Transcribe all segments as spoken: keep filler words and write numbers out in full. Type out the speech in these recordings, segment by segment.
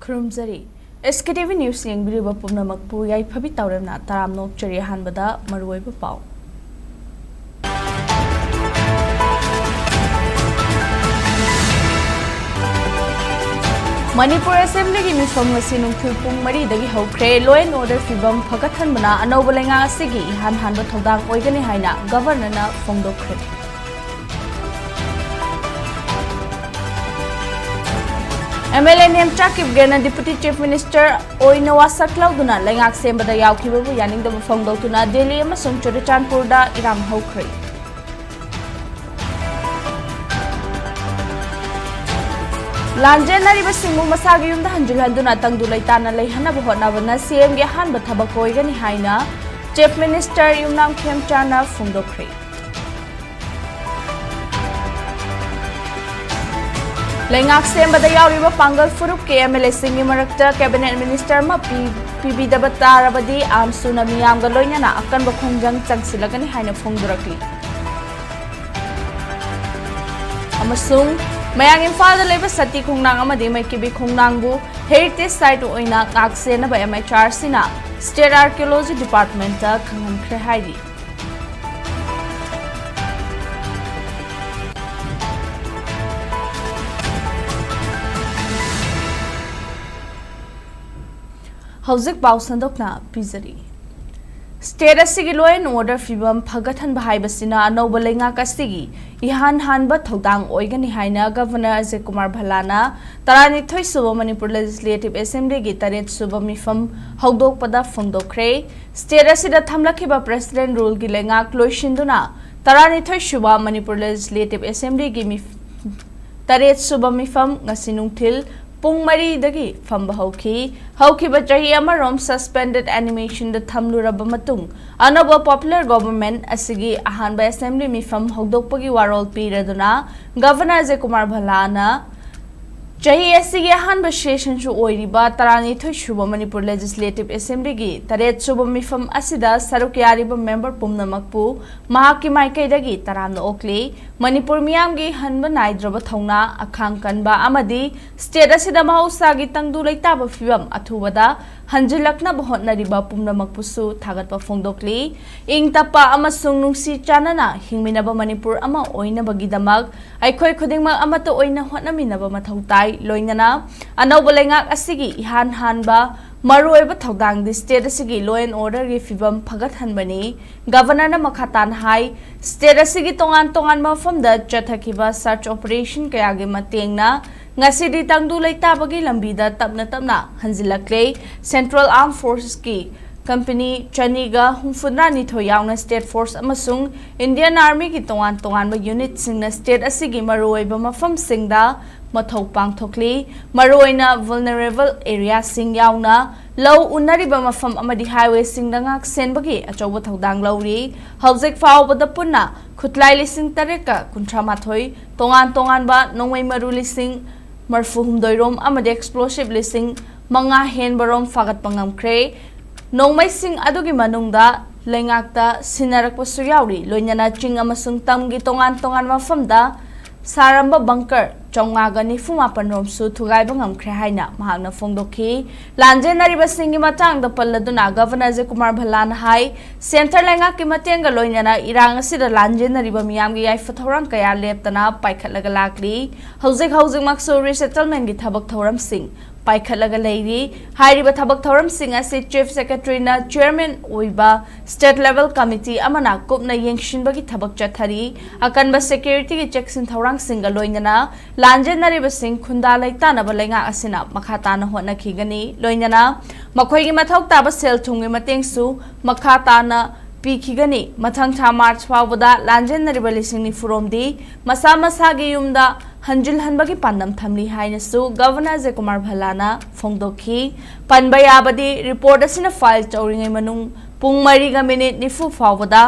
ꯈꯨꯔꯨꯝꯖꯔꯤ꯫ S K T V News ꯌꯦꯡꯕꯤꯔꯤꯕ ꯄꯨꯝꯅꯃꯛꯄꯨ ꯌꯥꯏꯐꯕꯤ ꯇꯥꯎꯔꯦꯝꯅ ꯇꯔꯥꯝꯅ ꯑꯣꯛꯆꯔꯤ꯫ ꯑꯍꯥꯟꯕꯗ ꯃꯔꯨꯑꯣꯏꯕ ꯄꯥꯎ꯫ ꯃꯅꯤꯄꯨꯔ ꯑꯦꯁꯦꯝꯕ꯭ꯂꯤꯒꯤ ꯃꯤꯐꯝ ꯉꯁꯤ ꯅꯨꯡꯊꯤꯜ ꯄꯨꯡ ꯃꯔꯤꯗꯒꯤ ꯍꯧꯈ꯭ꯔꯦ꯫ Law and order ꯐꯤꯕꯝ ꯐꯒꯠꯍꯟꯕꯅ ꯑꯅꯧꯕ ꯂꯩꯉꯥꯛ ꯑꯁꯤꯒꯤ ꯏꯍꯥꯟ ꯍꯥꯟꯕ ꯊꯧꯗꯥꯡ ꯑꯣꯏꯒꯅꯤ ꯍꯥꯏꯅ ꯒꯚꯔꯅꯔꯅ ꯐꯣꯡꯗꯣꯛꯈ꯭ꯔꯦ꯫ M L A Nemcha ꯀꯤꯞꯒꯦꯅ Deputy Chief Minister ꯑꯣꯏꯅ ꯋꯥꯁꯛ ꯂꯧꯗꯨꯅ ꯂꯩꯉꯥꯛ ꯁꯦꯝꯕꯗ ꯌꯥꯎꯈꯤꯕꯕꯨ ꯌꯥꯅꯤꯡꯗꯕ ꯐꯣꯡꯗꯣꯛꯇꯨꯅ ꯗꯦꯜꯂꯤ ꯑꯃꯁꯨꯡ ꯆꯨꯔꯆꯥꯟꯄꯨꯔꯗ ꯏꯔꯥꯡ ꯍꯧꯈ꯭ꯔꯦ꯫ ꯂꯥꯟꯖꯦꯟꯅꯔꯤꯕꯁꯤꯡꯕꯨ ꯃꯁꯥꯒꯤ ꯌꯨꯝꯗ ꯍꯟꯖꯤꯜꯍꯟꯗꯨꯅ ꯇꯪꯗꯨ ꯂꯩꯇꯥꯅ ꯂꯩꯍꯟꯅꯕ ꯍꯣꯠꯅꯕꯅ C M ꯒꯤ ꯑꯍꯥꯟꯕ ꯊꯕꯛ ꯑꯣꯏꯒꯅꯤ ꯍꯥꯏꯅ Chief Minister ꯌꯨꯝꯅꯥꯝ ꯈꯦꯝꯆꯥꯅ ꯐꯣꯡꯗꯣꯛꯈ꯭ꯔꯦ꯫ ꯂꯩꯉꯥꯛ ꯁꯦꯝꯕꯗ ꯌꯥꯎꯔꯤꯕ ꯄꯥꯡꯒꯜ ꯐꯨꯔꯨꯞꯀꯤ M L A ꯁꯤꯡꯒꯤ ꯃꯔꯛꯇ Cabinet Minister ꯑꯃ ꯄꯤ-, ꯄꯤꯕꯤꯗꯕ ꯇꯥꯔꯕꯗꯤ ꯑꯥꯝꯁꯨꯅ ꯃꯤꯌꯥꯝꯒ ꯂꯣꯏꯅꯅ ꯑꯀꯟꯕ ꯈꯣꯡꯖꯪ ꯆꯪꯁꯤꯜꯂꯒꯅꯤ ꯍꯥꯏꯅ ꯐꯣꯡꯗꯣꯔꯛꯂꯤ꯫ ꯑꯃꯁꯨꯡ ꯃꯌꯥꯡ ꯏꯝꯐꯥꯜꯗ ꯂꯩꯕ ꯁꯇꯤ ꯈꯣꯡꯅꯥꯡ ꯑꯃꯗꯤ ꯃꯩꯀꯤꯕꯤ ꯈꯣꯡꯅꯥꯡꯕꯨ Heritage Site ꯑꯣꯏꯅ ꯉꯥꯛ ꯁꯦꯟꯅꯕ M H R Cꯅ State Archaeology Departmentꯇ ꯈꯪꯍꯟꯈ꯭ꯔꯦ ꯍꯥꯏꯔꯤ꯫ ꯍꯧꯖꯤꯛ ꯄꯥꯎ ꯁꯟꯗꯣꯛꯅ ꯄꯤꯖꯔꯤ꯫ State ꯑꯁꯤꯒꯤ law and order ꯐꯤꯕꯝ ꯐꯒꯠꯍꯟꯕ ꯍꯥꯏꯕꯁꯤꯅ ꯑꯅꯧꯕ ꯂꯩꯉꯥꯛ ꯑꯁꯤꯒꯤ ꯏꯍꯥꯟ ꯍꯥꯟꯕ ꯊꯧꯗꯥꯡ ꯑꯣꯏꯒꯅꯤ ꯍꯥꯏꯅ Governor ꯑꯖꯌ ꯀꯨꯃꯥꯔ ꯚꯜꯂꯥꯅ ꯇꯔꯥꯅꯤꯊꯣꯏ ꯁꯨꯕ ꯃꯅꯤꯄꯨꯔ Legislative Assemblyꯒꯤ ꯇꯔꯦꯠ ꯁꯨꯕ ꯃꯤꯐꯝ ꯍꯧꯗꯣꯛꯄꯗ ꯐꯣꯡꯗꯣꯛꯈ꯭ꯔꯦ꯫ State ꯑꯁꯤꯗ ꯊꯝꯂꯛꯈꯤꯕ President Ruleꯒꯤ ꯂꯩꯉꯥꯛ ꯂꯣꯏꯁꯤꯟꯗꯨꯅ ꯇꯔꯥꯅꯤꯊꯣꯏ ꯁꯨꯕ ꯃꯅꯤꯄꯨꯔ Legislative Assemblyꯒꯤ ꯃꯤꯐꯝ ꯇꯔꯦꯠ ꯁꯨꯕ ꯃꯤꯐꯝ ꯉꯁꯤ ꯅꯨꯡꯊꯤꯜ ꯄꯨꯡ ꯃꯔꯤꯗꯒꯤ ꯐꯝꯕ ꯍꯧꯈꯤ꯫ ꯍꯧꯈꯤꯕ ꯆꯍꯤ ꯑꯃꯔꯣꯝ suspended animationꯗ ꯊꯝꯂꯨꯔꯕ ꯃꯇꯨꯡ, ꯑꯅꯧꯕ popular government ꯑꯁꯤꯒꯤ ꯑꯍꯥꯟꯕ assembly ꯃꯤꯐꯝ ꯍꯧꯗꯣꯛꯄꯒꯤ ꯋꯥꯔꯣꯜ ꯄꯤꯔꯗꯨꯅ Governor ꯑꯖꯌ ꯀꯨꯃꯥꯔ ꯚꯜꯂꯥꯅ ꯆꯍꯤ ꯑꯁꯤꯒꯤ ꯑꯍꯥꯟꯕ sessionꯁꯨ ꯑꯣꯏꯔꯤꯕ ꯇꯔꯥꯅꯤꯊꯣꯏ ꯁꯨꯕ ꯃꯅꯤꯄꯨꯔ Legislative Assemblyꯒꯤ ꯇꯔꯦꯠ ꯁꯨꯕ ꯃꯤꯐꯝ ꯑꯁꯤꯗ ꯁꯔꯨꯛ ꯌꯥꯔꯤꯕ member ꯄꯨꯝꯅꯃꯛꯄꯨ ꯃꯍꯥꯛꯀꯤ ꯃꯥꯏꯀꯩꯗꯒꯤ ꯇꯔꯥꯝꯅ ꯑꯣꯛꯂꯤ꯫ ꯃꯅꯤꯄꯨꯔ ꯃꯤꯌꯥꯝꯒꯤ ꯍꯟꯕ ꯅꯥꯏꯗ꯭ꯔꯕ ꯊꯧꯅꯥ, ꯑꯈꯥꯡ ꯀꯟꯕ ꯑꯃꯗꯤ state ꯑꯁꯤꯗ ꯃꯍꯧꯁꯥꯒꯤ ꯇꯪꯗꯨ ꯂꯩꯇꯥꯕ ꯐꯤꯕꯝ ꯑꯊꯨꯕꯗ ꯍꯟꯖꯤꯜꯂꯛꯅꯕ ꯍꯣꯠꯅꯔꯤꯕ ꯄꯨꯝꯅꯃꯛꯄꯨꯁꯨ ꯊꯥꯒꯠꯄ ꯐꯣꯡꯗꯣꯛꯂꯤ꯫ ꯏꯪ ꯇꯞꯄ ꯑꯃꯁꯨꯡ ꯅꯨꯡꯁꯤ ꯆꯥꯟꯅꯅ ꯍꯤꯡꯃꯤꯟꯅꯕ ꯃꯅꯤꯄꯨꯔ ꯑꯃ ꯑꯣꯏꯅꯕꯒꯤꯗꯃꯛ ꯑꯩꯈꯣꯏ ꯈꯨꯗꯤꯡꯃꯛ ꯑꯃꯠꯇ ꯑꯣꯏꯅ ꯍꯣꯠꯅꯃꯤꯟꯅꯕ ꯃꯊꯧ ꯇꯥꯏ꯫ ꯂꯣꯏꯅꯅ ꯑꯅꯧꯕ ꯂꯩꯉꯥꯛ ꯑꯁꯤꯒꯤ ꯏꯍꯥꯟ ꯍꯥꯟꯕ ꯃꯔꯨꯑꯣꯏꯕ ꯊꯧꯗꯥꯡꯗꯤ state ꯑꯁꯤꯒꯤ law and orderꯒꯤ ꯐꯤꯕꯝ ꯐꯒꯠꯍꯟꯕꯅꯤ꯫ Governorꯅ ꯃꯈꯥ ꯇꯥꯅ ꯍꯥꯏ, state ꯑꯁꯤꯒꯤ ꯇꯣꯉꯥꯟ ꯇꯣꯉꯥꯟꯕ ꯃꯐꯝꯗ ꯆꯠꯊꯈꯤꯕ search operation ꯀꯌꯥꯒꯤ ꯃꯇꯦꯡꯅ ꯉꯁꯤꯗꯤ ꯇꯪꯗꯨ ꯂꯩꯇꯥꯕꯒꯤ ꯂꯝꯕꯤꯗ ꯇꯞꯅ ꯇꯞꯅ ꯍꯟꯖꯤꯜꯂꯛꯂꯦ꯫ Central Armed Forcesꯀꯤ company ꯆꯅꯤꯒ ꯍꯨꯝꯐꯨꯇꯔꯥ ꯅꯤꯊꯣꯏ ꯌꯥꯎꯅ state force ꯑꯃꯁꯨꯡ Indian Armyꯒꯤ ꯇꯣꯉꯥꯟ ꯇꯣꯉꯥꯟꯕ unitꯁꯤꯡꯅ state ꯑꯁꯤꯒꯤ ꯃꯔꯨꯑꯣꯏꯕ ꯃꯐꯝꯁꯤꯡꯗ ꯃꯊꯧ ꯄꯥꯡꯊꯣꯛꯂꯤ꯫ ꯃꯔꯨꯑꯣꯏꯅ vulnerable areaꯁꯤꯡ ꯌꯥꯎꯅ ꯂꯧ ꯎꯅꯔꯤꯕ ꯃꯐꯝ ꯑꯃꯗꯤ highwayꯁꯤꯡꯗ ꯉꯥꯛ ꯁꯦꯟꯕꯒꯤ ꯑꯆꯧꯕ ꯊꯧꯗꯥꯡ ꯂꯧꯔꯤ꯫ ꯍꯧꯖꯤꯛ ꯐꯥꯎꯕꯗ ꯄꯨꯟꯅ ꯈꯨꯠꯂꯥꯏ ꯂꯤꯁꯤꯡ ꯇꯔꯦꯠꯀ ꯀꯨꯟꯊ꯭ꯔꯥ ꯃꯥꯊꯣꯏ, ꯇꯣꯉꯥꯟ ꯇꯣꯉꯥꯟꯕ ꯅꯣꯡꯃꯩ ꯃꯔꯨ ꯂꯤꯁꯤꯡ ꯃꯔꯐꯨ ꯍꯨꯝꯗꯣꯏ ꯔꯣꯝ ꯑꯃꯗꯤ explosive ꯂꯤꯁꯤꯡ ꯃꯉꯥ ꯍꯦꯟꯕ ꯔꯣꯝ ꯐꯥꯒꯠꯄ ꯉꯝꯈ꯭ꯔꯦ꯫ ꯅꯣꯡꯃꯩꯁꯤꯡ ꯑꯗꯨꯒꯤ ꯃꯅꯨꯡꯗ ꯂꯩꯉꯥꯛꯇ ꯁꯤꯟꯅꯔꯛꯄꯁꯨ ꯌꯥꯎꯔꯤ, ꯂꯣꯏꯅꯅ ꯆꯤꯡ ꯑꯃꯁꯨꯡ ꯇꯝꯒꯤ ꯇꯣꯉꯥꯟ ꯇꯣꯉꯥꯟꯕ ꯃꯐꯝꯗ ꯁꯥꯔꯝꯕ bunker ꯆꯥꯝꯃꯉꯥꯒ ꯅꯤꯐꯨ ꯃꯥꯄꯟ ꯔꯣꯝꯁꯨ ꯊꯨꯒꯥꯏꯕ ꯉꯝꯈ꯭ꯔꯦ ꯍꯥꯏꯅ ꯃꯍꯥꯛꯅ ꯐꯣꯡꯗꯣꯛꯈꯤ꯫ ꯂꯥꯟꯖꯦꯟꯅꯔꯤꯕꯁꯤꯡꯒꯤ ꯃꯇꯥꯡꯗ ꯄꯜꯂꯗꯨꯅ Governor ꯑꯖꯌ ꯀꯨꯃꯥꯔ ꯚꯜꯂꯥꯅ ꯍꯥꯏ, centre ꯂꯩꯉꯥꯛꯀꯤ ꯃꯇꯦꯡꯒ ꯂꯣꯏꯅꯅ ꯏꯔꯥꯡ ꯑꯁꯤꯗ ꯂꯥꯟꯖꯦꯟꯅꯔꯤꯕ ꯃꯤꯌꯥꯝꯒꯤ ꯌꯥꯏꯐ ꯊꯧꯔꯥꯡ ꯀꯌꯥ ꯂꯦꯞꯇꯅ ꯄꯥꯏꯈꯠꯂꯒ ꯂꯥꯛꯂꯤ꯫ ꯍꯧꯖꯤꯛ ꯍꯧꯖꯤꯛꯃꯛꯁꯨ resettlementꯀꯤ ꯊꯕꯛ ꯊꯧꯔꯝꯁꯤꯡ ꯄꯥꯏꯈꯠꯂꯒ ꯂꯩꯔꯤ꯫ ꯍꯥꯏꯔꯤꯕ ꯊꯕꯛ ꯊꯧꯔꯝꯁꯤꯡ ꯑꯁꯤ Chief Secretaryꯅ chairman ꯑꯣꯏꯕ state level committee ꯑꯃꯅ ꯀꯨꯞꯅ ꯌꯦꯡꯁꯤꯟꯕꯒꯤ ꯊꯕꯛ ꯆꯠꯊꯔꯤ꯫ ꯑꯀꯟꯕ securityꯒꯤ ꯆꯦꯛꯁꯤꯟ ꯊꯧꯔꯥꯡꯁꯤꯡꯒ ꯂꯣꯏꯅꯅ ꯂꯥꯟꯖꯦꯟꯅꯔꯤꯕꯁꯤꯡ ꯈꯨꯟꯗꯥ ꯂꯩꯇꯥꯅꯕ ꯂꯩꯉꯥꯛ ꯑꯁꯤꯅ ꯃꯈꯥ ꯇꯥꯅ ꯍꯣꯠꯅꯈꯤꯒꯅꯤ꯫ ꯂꯣꯏꯅꯅ ꯃꯈꯣꯏꯒꯤ ꯃꯊꯧ ꯇꯥꯕ ꯁꯦꯜ ꯊꯨꯝꯒꯤ ꯃꯇꯦꯡꯁꯨ ꯃꯈꯥ ꯇꯥꯅ ꯄꯤꯈꯤꯒꯅꯤ꯫ ꯃꯊꯪ ꯊꯥ March ꯐꯥꯎꯕꯗ ꯂꯥꯟꯖꯦꯟꯅꯔꯤꯕ ꯂꯤꯁꯤꯡ ꯅꯤꯐꯨ ꯔꯣꯝꯗꯤ ꯃꯁꯥ ꯃꯁꯥꯒꯤ ꯌꯨꯝꯗ ꯍꯟꯖꯤꯜꯍꯟꯕꯒꯤ ꯄꯥꯟꯗꯝ ꯊꯝꯂꯤ ꯍꯥꯏꯅꯁꯨ Governor ꯑꯖꯌ ꯀꯨꯃꯥꯔ ꯚꯜꯂꯥꯅ ꯐꯣꯡꯗꯣꯛꯈꯤ꯫ ꯄꯟꯕ ꯌꯥꯕꯗꯤ, report ꯑꯁꯤꯅ file ꯇꯧꯔꯤꯉꯩ ꯃꯅꯨꯡ ꯄꯨꯡ ꯃꯔꯤꯒ minute ꯅꯤꯐꯨ ꯐꯥꯎꯕꯗ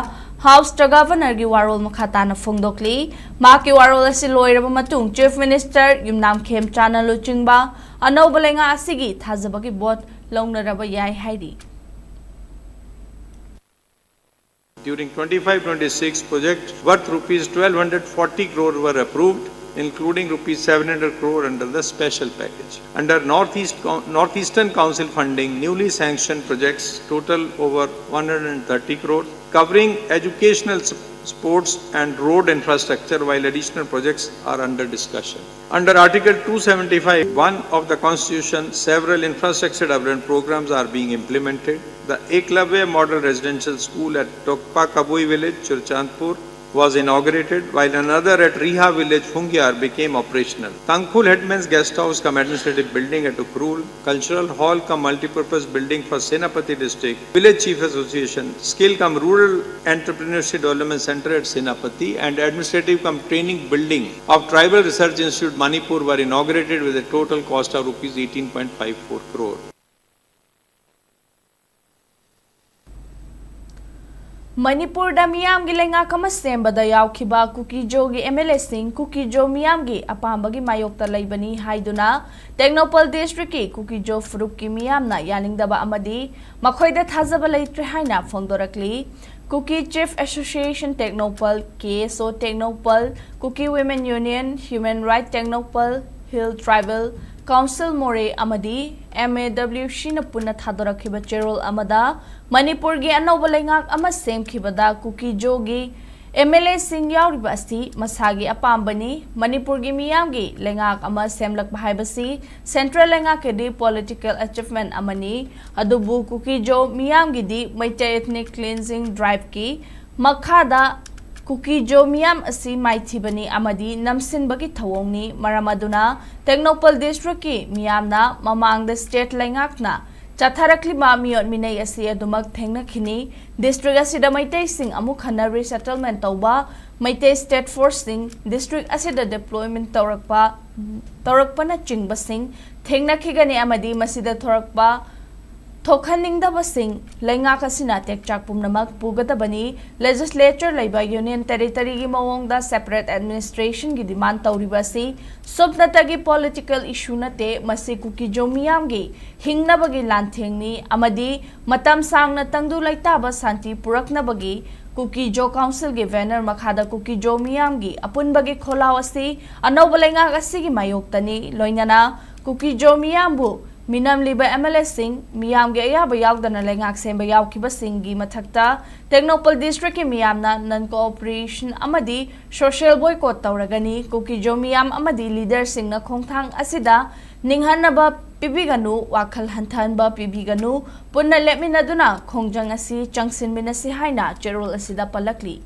Houseꯇ Governorꯒꯤ ꯋꯥꯔꯣꯜ ꯃꯈꯥ ꯇꯥꯅ ꯐꯣꯡꯗꯣꯛꯂꯤ꯫ ꯃꯍꯥꯛꯀꯤ ꯋꯥꯔꯣꯜ ꯑꯁꯤ ꯂꯣꯏꯔꯕ ꯃꯇꯨꯡ Chief Minister ꯌꯨꯝꯅꯥꯝ ꯈꯦꯝꯆꯥꯟꯅ ꯂꯨꯆꯤꯡꯕ ꯑꯅꯧꯕ ꯂꯩꯉꯥꯛ ꯑꯁꯤꯒꯤ ꯊꯥꯖꯕꯒꯤ vote ꯂꯧꯅꯔꯕ ꯌꯥꯏ ꯍꯥꯏꯔꯤ꯫ During twenty-five twenty-six, projects worth rupees twelve hundred forty crore were approved, including rupees seven hundred crore under the special package. Under Northeast, Northeastern Council funding, newly sanctioned projects total over one hundred thirty crore, covering educational, sports and road infrastructure, while additional projects are under discussion. Under Article two seventy-five one of the Constitution, several infrastructure development programs are being implemented. The Eklavya Model Residential School at Tokpa Kabui village, Churachandpur, was inaugurated, while another at Riha village, Phungyar, became operational. Tangkhul Headman's Guest House cum Administrative Building at Ukhrul, Cultural Hall cum Multipurpose Building for Senapati District, Village Chief Association, Skill cum Rural Entrepreneurship Development Center at Senapati, and Administrative cum Training Building of Tribal Research Institute, Manipur, were inaugurated with a total cost of rupees eighteen point five four crore. ꯃꯅꯤꯄꯨꯔꯗ ꯃꯤꯌꯥꯝꯒꯤ ꯂꯩꯉꯥꯛ ꯑꯃ ꯁꯦꯝꯕꯗ ꯌꯥꯎꯈꯤꯕ ꯀꯨꯀꯤꯖꯣꯒꯤ M L ꯑꯦꯁꯤꯡ ꯀꯨꯀꯤꯖꯣ ꯃꯤꯌꯥꯝꯒꯤ ꯑꯄꯥꯝꯕꯒꯤ ꯃꯥꯌꯣꯛꯇ ꯂꯩꯕꯅꯤ ꯍꯥꯏꯗꯨꯅ ꯇꯦꯡꯅꯧꯄꯜ ꯗꯤꯁꯇ꯭ꯔꯤꯛꯀꯤ ꯀꯨꯀꯤꯖꯣ ꯐꯨꯔꯨꯞꯀꯤ ꯃꯤꯌꯥꯝꯅ ꯌꯥꯅꯤꯡꯗꯕ ꯑꯃꯗꯤ ꯃꯈꯣꯏꯗ ꯊꯥꯖꯕ ꯂꯩꯇ꯭ꯔꯦ ꯍꯥꯏꯅ ꯐꯣꯡꯗꯣꯔꯛꯂꯤ꯫ Kuki Chief Association Tengnoupal, K S O Tengnoupal, Kuki Women Union, Human Right Tengnoupal, Hill Tribal Council Moreh ꯑꯃꯗꯤ M A W C ꯅ ꯄꯨꯟꯅ ꯊꯥꯗꯣꯔꯛꯈꯤꯕ ꯆꯦꯔꯣꯜ ꯑꯃꯗ ꯃꯅꯤꯄꯨꯔꯒꯤ ꯑꯅꯧꯕ ꯂꯩꯉꯥꯛ ꯑꯃ ꯁꯦꯝꯈꯤꯕꯗ ꯀꯨꯀꯤꯖꯣꯒꯤ ꯑꯦꯝ ꯑꯦꯜ ꯑꯦꯁꯤꯡ ꯌꯥꯎꯔꯤꯕ ꯑꯁꯤ ꯃꯁꯥꯒꯤ ꯑꯄꯥꯝꯕꯅꯤ꯫ ꯃꯅꯤꯄꯨꯔꯒꯤ ꯃꯤꯌꯥꯝꯒꯤ ꯂꯩꯉꯥꯛ ꯑꯃ ꯁꯦꯝꯂꯛꯄ ꯍꯥꯏꯕꯁꯤ ꯁꯦꯟꯇ꯭ꯔꯦꯜ ꯂꯩꯉꯥꯛꯀꯤꯗꯤ ꯄꯣꯂꯤꯇꯤꯀꯦꯜ ꯑꯦꯆꯤꯞꯃꯦꯟ ꯑꯃꯅꯤ꯫ ꯑꯗꯨꯕꯨ ꯀꯨꯀꯤꯖꯣ ꯃꯤꯌꯥꯝꯒꯤꯗꯤ ꯃꯩꯇꯩ ꯏꯊꯅꯤꯛ ꯀ꯭ꯂꯤꯟꯖꯤꯡ ꯗ꯭ꯔꯥꯏꯚꯀꯤ ꯃꯈꯥꯗ ꯀꯨꯀꯤꯖꯣ ꯃꯤꯌꯥꯝ ꯑꯁꯤ ꯃꯥꯏꯊꯤꯕꯅꯤ ꯑꯃꯗꯤ ꯅꯝꯁꯤꯟꯕꯒꯤ ꯊꯧꯑꯣꯡꯅꯤ꯫ ꯃꯔꯝ ꯑꯗꯨꯅ ꯇꯦꯡꯅꯧꯄꯜ ꯗꯤꯁꯇ꯭ꯔꯤꯛꯀꯤ ꯃꯤꯌꯥꯝꯅ ꯃꯃꯥꯡꯗ ꯁ꯭ꯇꯦꯠ ꯂꯩꯉꯥꯛꯅ ꯆꯠꯊꯔꯛꯂꯤꯕ ꯃꯤꯑꯣꯠ ꯃꯤꯅꯩ ꯑꯁꯤ ꯑꯗꯨꯃꯛ ꯊꯦꯡꯅꯈꯤꯅꯤ꯫ ꯗꯤꯁꯇ꯭ꯔꯤꯛ ꯑꯁꯤꯗ ꯃꯩꯇꯩꯁꯤꯡ ꯑꯃꯨꯛ ꯍꯟꯅ ꯔꯤꯁꯦꯇꯜꯃꯦꯟ ꯇꯧꯕ, ꯃꯩꯇꯩ ꯁ꯭ꯇꯦꯠ ꯐꯣꯔꯁꯁꯤꯡ ꯗꯤꯁꯇ꯭ꯔꯤꯛ ꯑꯁꯤꯗ ꯗꯤꯄ꯭ꯂꯣꯏꯃꯦꯟ ꯇꯧꯔꯛꯄ, ꯇꯧꯔꯛꯄꯅꯆꯤꯡꯕꯁꯤꯡ ꯊꯦꯡꯅꯈꯤꯒꯅꯤ ꯑꯃꯗꯤ ꯃꯁꯤꯗ ꯊꯣꯔꯛꯄ ꯊꯣꯛꯍꯟꯅꯤꯡꯗꯕꯁꯤꯡ ꯂꯩꯉꯥꯛ ꯑꯁꯤꯅ ꯇꯦꯛꯆꯥꯛ ꯄꯨꯝꯅꯃꯛ ꯄꯨꯒꯗꯕꯅꯤ꯫ Legislature ꯂꯩꯕ Union Territoryꯒꯤ ꯃꯑꯣꯡꯗ separate administrationꯒꯤ demand ꯇꯧꯔꯤꯕ ꯑꯁꯤ ꯁꯨꯞꯅꯇꯒꯤ political issue ꯅꯠꯇꯦ, ꯃꯁꯤ ꯀꯨꯀꯤ-ꯖꯣ ꯃꯤꯌꯥꯝꯒꯤ ꯍꯤꯡꯅꯕꯒꯤ ꯂꯥꯟꯊꯦꯡꯅꯤ ꯑꯃꯗꯤ ꯃꯇꯝ ꯁꯥꯡꯅ ꯇꯪꯗꯨ ꯂꯩꯇꯥꯕ ꯁꯥꯟꯇꯤ ꯄꯨꯔꯛꯅꯕꯒꯤ ꯀꯨꯀꯤ-ꯖꯣ Councilꯒꯤ banner ꯃꯈꯥꯗ ꯀꯨꯀꯤ-ꯖꯣ ꯃꯤꯌꯥꯝꯒꯤ ꯑꯄꯨꯟꯕꯒꯤ ꯈꯣꯜꯂꯥꯎ ꯑꯁꯤ ꯑꯅꯧꯕ ꯂꯩꯉꯥꯛ ꯑꯁꯤꯒꯤ ꯃꯥꯌꯣꯛꯇꯅꯤ꯫ ꯂꯣꯏꯅꯅ ꯀꯨꯀꯤ-ꯖꯣ ꯃꯤꯌꯥꯝꯕꯨ ꯃꯤꯅꯝꯂꯤꯕ MLAꯁꯤꯡ, ꯃꯤꯌꯥꯝꯒꯤ ꯑꯌꯥꯕ ꯌꯥꯎꯗꯅ ꯂꯩꯉꯥꯛ ꯁꯦꯝꯕ ꯌꯥꯎꯈꯤꯕꯁꯤꯡꯒꯤ ꯃꯊꯛꯇ ꯇꯦꯡꯅꯧꯄꯜ districtꯀꯤ ꯃꯤꯌꯥꯝꯅ non-cooperation ꯑꯃꯗꯤ social boycott ꯇꯧꯔꯒꯅꯤ꯫ ꯀꯨꯀꯤ-ꯖꯣ ꯃꯤꯌꯥꯝ ꯑꯃꯗꯤ leaderꯁꯤꯡꯅ ꯈꯣꯡꯊꯥꯡ ꯑꯁꯤꯗ ꯅꯤꯡꯍꯟꯅꯕ ꯄꯤꯕꯤꯒꯅꯨ, ꯋꯥꯈꯜ ꯍꯟꯊꯍꯟꯕ ꯄꯤꯕꯤꯒꯅꯨ, ꯄꯨꯟꯅ ꯂꯦꯞꯃꯤꯟꯅꯗꯨꯅ ꯈꯣꯡꯖꯪ ꯑꯁꯤ ꯆꯪꯁꯤꯟꯃꯤꯟꯅꯁꯤ ꯍꯥꯏꯅ ꯆꯦꯔꯣꯜ ꯑꯁꯤꯗ ꯄꯜꯂꯛꯂꯤ꯫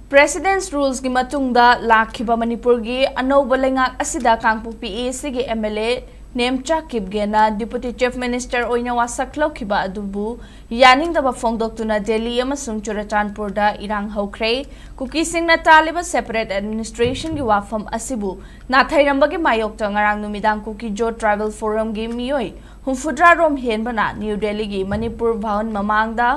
President's Rulesꯀꯤ ꯃꯇꯨꯡꯗ ꯂꯥꯛꯈꯤꯕ ꯃꯅꯤꯄꯨꯔꯒꯤ ꯑꯅꯧꯕ ꯂꯩꯉꯥꯛ ꯑꯁꯤꯗ ꯀꯥꯡꯄꯣꯛꯄꯤ ACꯒꯤ MLA Nemcha ꯀꯤꯞꯒꯦꯟꯅ Deputy Chief Minister ꯑꯣꯏꯅ ꯋꯥꯁꯛ ꯂꯧꯈꯤꯕ ꯑꯗꯨꯕꯨ ꯌꯥꯅꯤꯡꯗꯕ ꯐꯣꯡꯗꯣꯛꯇꯨꯅ ꯗꯦꯜꯂꯤ ꯑꯃꯁꯨꯡ ꯆꯨꯔꯆꯥꯟꯄꯨꯔꯗ ꯏꯔꯥꯡ ꯍꯧꯈ꯭ꯔꯦ꯫ ꯀꯨꯀꯤꯁꯤꯡꯅ ꯇꯥꯜꯂꯤꯕ separate administrationꯒꯤ ꯋꯥꯐꯝ ꯑꯁꯤꯕꯨ ꯅꯥꯊꯩꯔꯝꯕꯒꯤ ꯃꯥꯌꯣꯛꯇ ꯉꯔꯥꯡ ꯅꯨꯃꯤꯗꯥꯡ ꯀꯨꯀꯤ-ꯖꯣ Tribal Forumꯒꯤ ꯃꯤꯑꯣꯏ ꯍꯨꯝꯐꯨꯇꯔꯥ ꯔꯣꯝ ꯍꯦꯟꯕꯅ ꯅ꯭ꯌꯨ ꯗꯦꯜꯂꯤꯒꯤ ꯃꯅꯤꯄꯨꯔ ꯚꯋꯟ ꯃꯃꯥꯡꯗ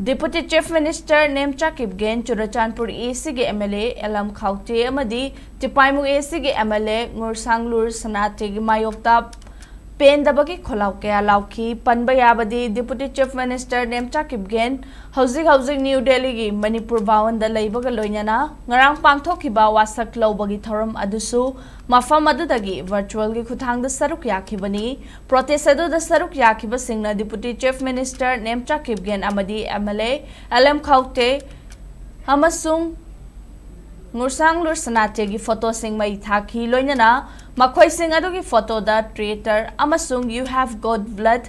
Deputy Chief Minister Nemcha Kipgen, Churachandpur ACꯒꯤ MLA ꯑꯦꯂꯝ ꯈꯥꯎꯇꯦ ꯑꯃꯗꯤ ꯇꯤꯄꯥꯏꯃꯨ ACꯒꯤ MLA ꯉꯨꯔꯁꯥꯡꯂꯨꯔ ꯁꯅꯥꯇꯦꯒꯤ ꯃꯥꯌꯣꯛꯇ ꯄꯦꯟꯗꯕꯒꯤ ꯈꯣꯜꯂꯥꯎ ꯀꯌꯥ ꯂꯥꯎꯈꯤ꯫ ꯄꯟꯕ ꯌꯥꯕꯗꯤ Deputy Chief Minister Nemcha Kipgen ꯍꯧꯖꯤꯛ ꯍꯧꯖꯤꯛ ꯅ꯭ꯌꯨ ꯗꯦꯜꯂꯤꯒꯤ ꯃꯅꯤꯄꯨꯔ ꯚꯋꯟꯗ ꯂꯩꯕꯒ ꯂꯣꯏꯅꯅ ꯉꯔꯥꯡ ꯄꯥꯡꯊꯣꯛꯈꯤꯕ ꯋꯥꯁꯛ ꯂꯧꯕꯒꯤ ꯊꯧꯔꯝ ꯑꯗꯨꯁꯨ ꯃꯐꯝ ꯑꯗꯨꯗꯒꯤ virtualꯒꯤ ꯈꯨꯠꯊꯥꯡꯗ ꯁꯔꯨꯛ ꯌꯥꯈꯤꯕꯅꯤ꯫ Protest ꯑꯗꯨꯗ ꯁꯔꯨꯛ ꯌꯥꯈꯤꯕꯁꯤꯡꯅ Deputy Chief Minister Nemcha Kipgen ꯑꯃꯗꯤ MLA ꯑꯦꯂꯦꯝ ꯈꯥꯎꯇꯦ ꯑꯃꯁꯨꯡ ꯉꯨꯔꯁꯥꯡꯂꯨꯔ ꯁꯅꯥꯇꯦꯒꯤ ꯐꯣꯇꯣꯁꯤꯡ ꯃꯩ ꯊꯥꯈꯤ꯫ ꯂꯣꯏꯅꯅ ꯃꯈꯣꯏꯁꯤꯡ ꯑꯗꯨꯒꯤ ꯐꯣꯇꯣꯗ "Traitor" ꯑꯃꯁꯨꯡ "You have got blood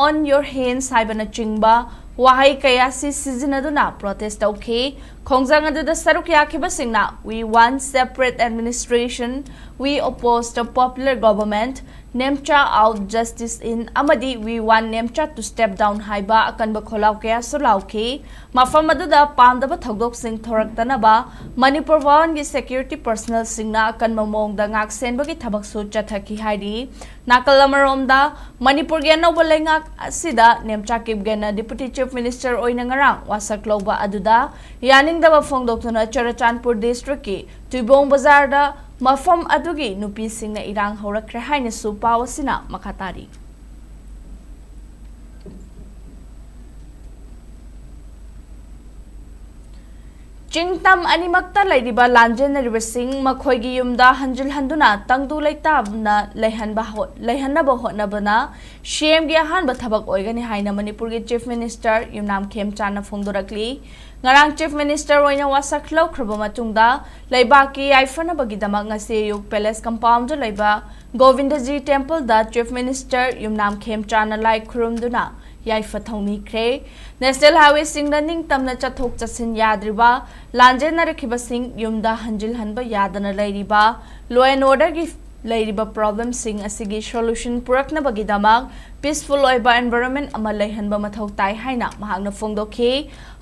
on your hands" ꯍꯥꯏꯕꯅꯆꯤꯡꯕ ꯋꯥꯍꯩ ꯀꯌꯥꯁꯤ ꯁꯤꯖꯤꯟꯅꯗꯨꯅ ꯄ꯭ꯔꯣꯇꯦꯁ ꯇꯧꯈꯤ꯫ ꯈꯣꯡꯖꯪ ꯑꯗꯨꯗ ꯁꯔꯨꯛ ꯌꯥꯈꯤꯕꯁꯤꯡꯅ "We want separate administration", "We oppose the popular government", "Nemcha out, justice in" ꯑꯃꯗꯤ "We want Nemcha to step down" ꯍꯥꯏꯕ ꯑꯀꯟꯕ ꯈꯣꯜꯂꯥꯎ ꯀꯌꯥꯁꯨ ꯂꯥꯎꯈꯤ꯫ ꯃꯐꯝ ꯑꯗꯨꯗ ꯄꯥꯝꯗꯕ ꯊꯧꯗꯣꯛꯁꯤꯡ ꯊꯣꯔꯛꯇꯅꯕ ꯃꯅꯤꯄꯨꯔ ꯚꯋꯟꯒꯤ ꯁꯦꯀ꯭ꯌꯨꯔꯤꯇꯤ ꯄꯔꯁꯅꯦꯜꯁꯤꯡꯅ ꯑꯀꯟꯕ ꯃꯑꯣꯡꯗ ꯉꯥꯛ ꯁꯦꯟꯕꯒꯤ ꯊꯕꯛꯁꯨ ꯆꯠꯊꯈꯤ ꯍꯥꯏꯔꯤ꯫ ꯅꯥꯀꯜ ꯑꯃꯔꯣꯝꯗ, ꯃꯅꯤꯄꯨꯔꯒꯤ ꯑꯅꯧꯕ ꯂꯩꯉꯥꯛ ꯑꯁꯤꯗ ꯅꯦꯝꯆꯥ ꯀꯤꯞꯒꯦꯟꯅ ꯗꯤꯄꯨꯇꯤ ꯆꯤꯐ ꯃꯤꯅꯤꯁꯇꯔ ꯑꯣꯏꯅ ꯉꯔꯥꯡ ꯋꯥꯁꯛ ꯂꯧꯕ ꯑꯗꯨꯗ ꯌꯥꯅꯤꯡꯗꯕ ꯐꯣꯡꯗꯣꯛꯇꯨꯅ ꯆꯨꯔꯆꯥꯟꯄꯨꯔ ꯗꯤꯁꯇ꯭ꯔꯤꯛꯀꯤ ꯇꯨꯏꯕꯣꯡ ꯕꯖꯥꯔꯗ ꯃꯐꯝ ꯑꯗꯨꯒꯤ ꯅꯨꯄꯤꯁꯤꯡꯅ ꯏꯔꯥꯡ ꯍꯧꯔꯛꯈ꯭ꯔꯦ ꯍꯥꯏꯅꯁꯨ ꯄꯥꯎ ꯑꯁꯤꯅ ꯃꯈꯥ ꯇꯥꯔꯤ꯫ ꯆꯤꯡ ꯇꯝ ꯑꯅꯤꯃꯛꯇ ꯂꯩꯔꯤꯕ ꯂꯥꯟꯖꯦꯟꯅꯔꯤꯕꯁꯤꯡ ꯃꯈꯣꯏꯒꯤ ꯌꯨꯝꯗ ꯍꯟꯖꯤꯜꯍꯟꯗꯨꯅ ꯇꯪꯗꯨ ꯂꯩꯇꯥꯕꯅ ꯂꯩꯍꯟꯕ ꯍꯣ-, ꯂꯩꯍꯟꯅꯕ ꯍꯣꯠꯅꯕꯅ ꯁꯤ ꯑꯦꯝꯒꯤ ꯑꯍꯥꯟꯕ ꯊꯕꯛ ꯑꯣꯏꯒꯅꯤ ꯍꯥꯏꯅ ꯃꯅꯤꯄꯨꯔꯒꯤ ꯆꯤꯐ ꯃꯤꯅꯤꯁꯇꯔ ꯌꯨꯝꯅꯥꯝ ꯈꯦꯝꯆꯥꯟꯅ ꯐꯣꯡꯗꯣꯔꯛꯂꯤ꯫ ꯉꯔꯥꯡ ꯆꯤꯐ ꯃꯤꯅꯤꯁꯇꯔ ꯑꯣꯏꯅ ꯋꯥꯁꯛ ꯂꯧꯈ꯭ꯔꯕ ꯃꯇꯨꯡꯗ ꯂꯩꯕꯥꯛꯀꯤ ꯌꯥꯏꯐꯅꯕꯒꯤꯗꯃꯛ ꯉꯁꯤ ꯑꯌꯨꯛ ꯄꯦꯂꯦꯁ ꯀꯝꯄꯥꯎꯟꯗ ꯂꯩꯕ ꯒꯣꯕꯤꯟꯗꯖꯤ ꯇꯦꯝꯄꯜꯗ ꯆꯤꯐ ꯃꯤꯅꯤꯁꯇꯔ ꯌꯨꯝꯅꯥꯝ ꯈꯦꯝꯆꯥꯟꯅ ꯂꯥꯏ ꯈꯨꯔꯨꯝꯗꯨꯅ ꯌꯥꯏꯐ ꯊꯧꯅꯤꯈ꯭ꯔꯦ꯫ ꯅꯦꯁꯅꯦꯜ ꯍꯥꯏꯋꯦꯁꯤꯡꯗ ꯅꯤꯡꯇꯝꯅ ꯆꯠꯊꯣꯛ ꯆꯠꯁꯤꯟ ꯌꯥꯗ꯭ꯔꯤꯕ ꯂꯥꯟꯖꯦꯟꯅꯔꯛꯈꯤꯕꯁꯤꯡ ꯌꯨꯝꯗ ꯍꯟꯖꯤꯜꯍꯟꯕ ꯌꯥꯗꯅ ꯂꯩꯔꯤꯕ, ꯂꯣ ꯑꯦꯟ ꯑꯣꯔꯗꯔꯒꯤ ꯂꯩꯔꯤꯕ ꯄ꯭ꯔꯣꯕ꯭ꯂꯦꯝꯁꯤꯡ ꯑꯁꯤꯒꯤ ꯁꯣꯂꯨꯁꯟ ꯄꯨꯔꯛꯅꯕꯒꯤꯗꯃꯛ ꯄꯤꯁꯐꯨꯜ ꯑꯣꯏꯕ ꯑꯦꯟꯚꯥꯏꯔꯣꯟꯃꯦꯟ ꯑꯃ ꯂꯩꯍꯟꯕ ꯃꯊꯧ ꯇꯥꯏ ꯍꯥꯏꯅ ꯃꯍꯥꯛꯅ ꯐꯣꯡꯗꯣꯛꯈꯤ꯫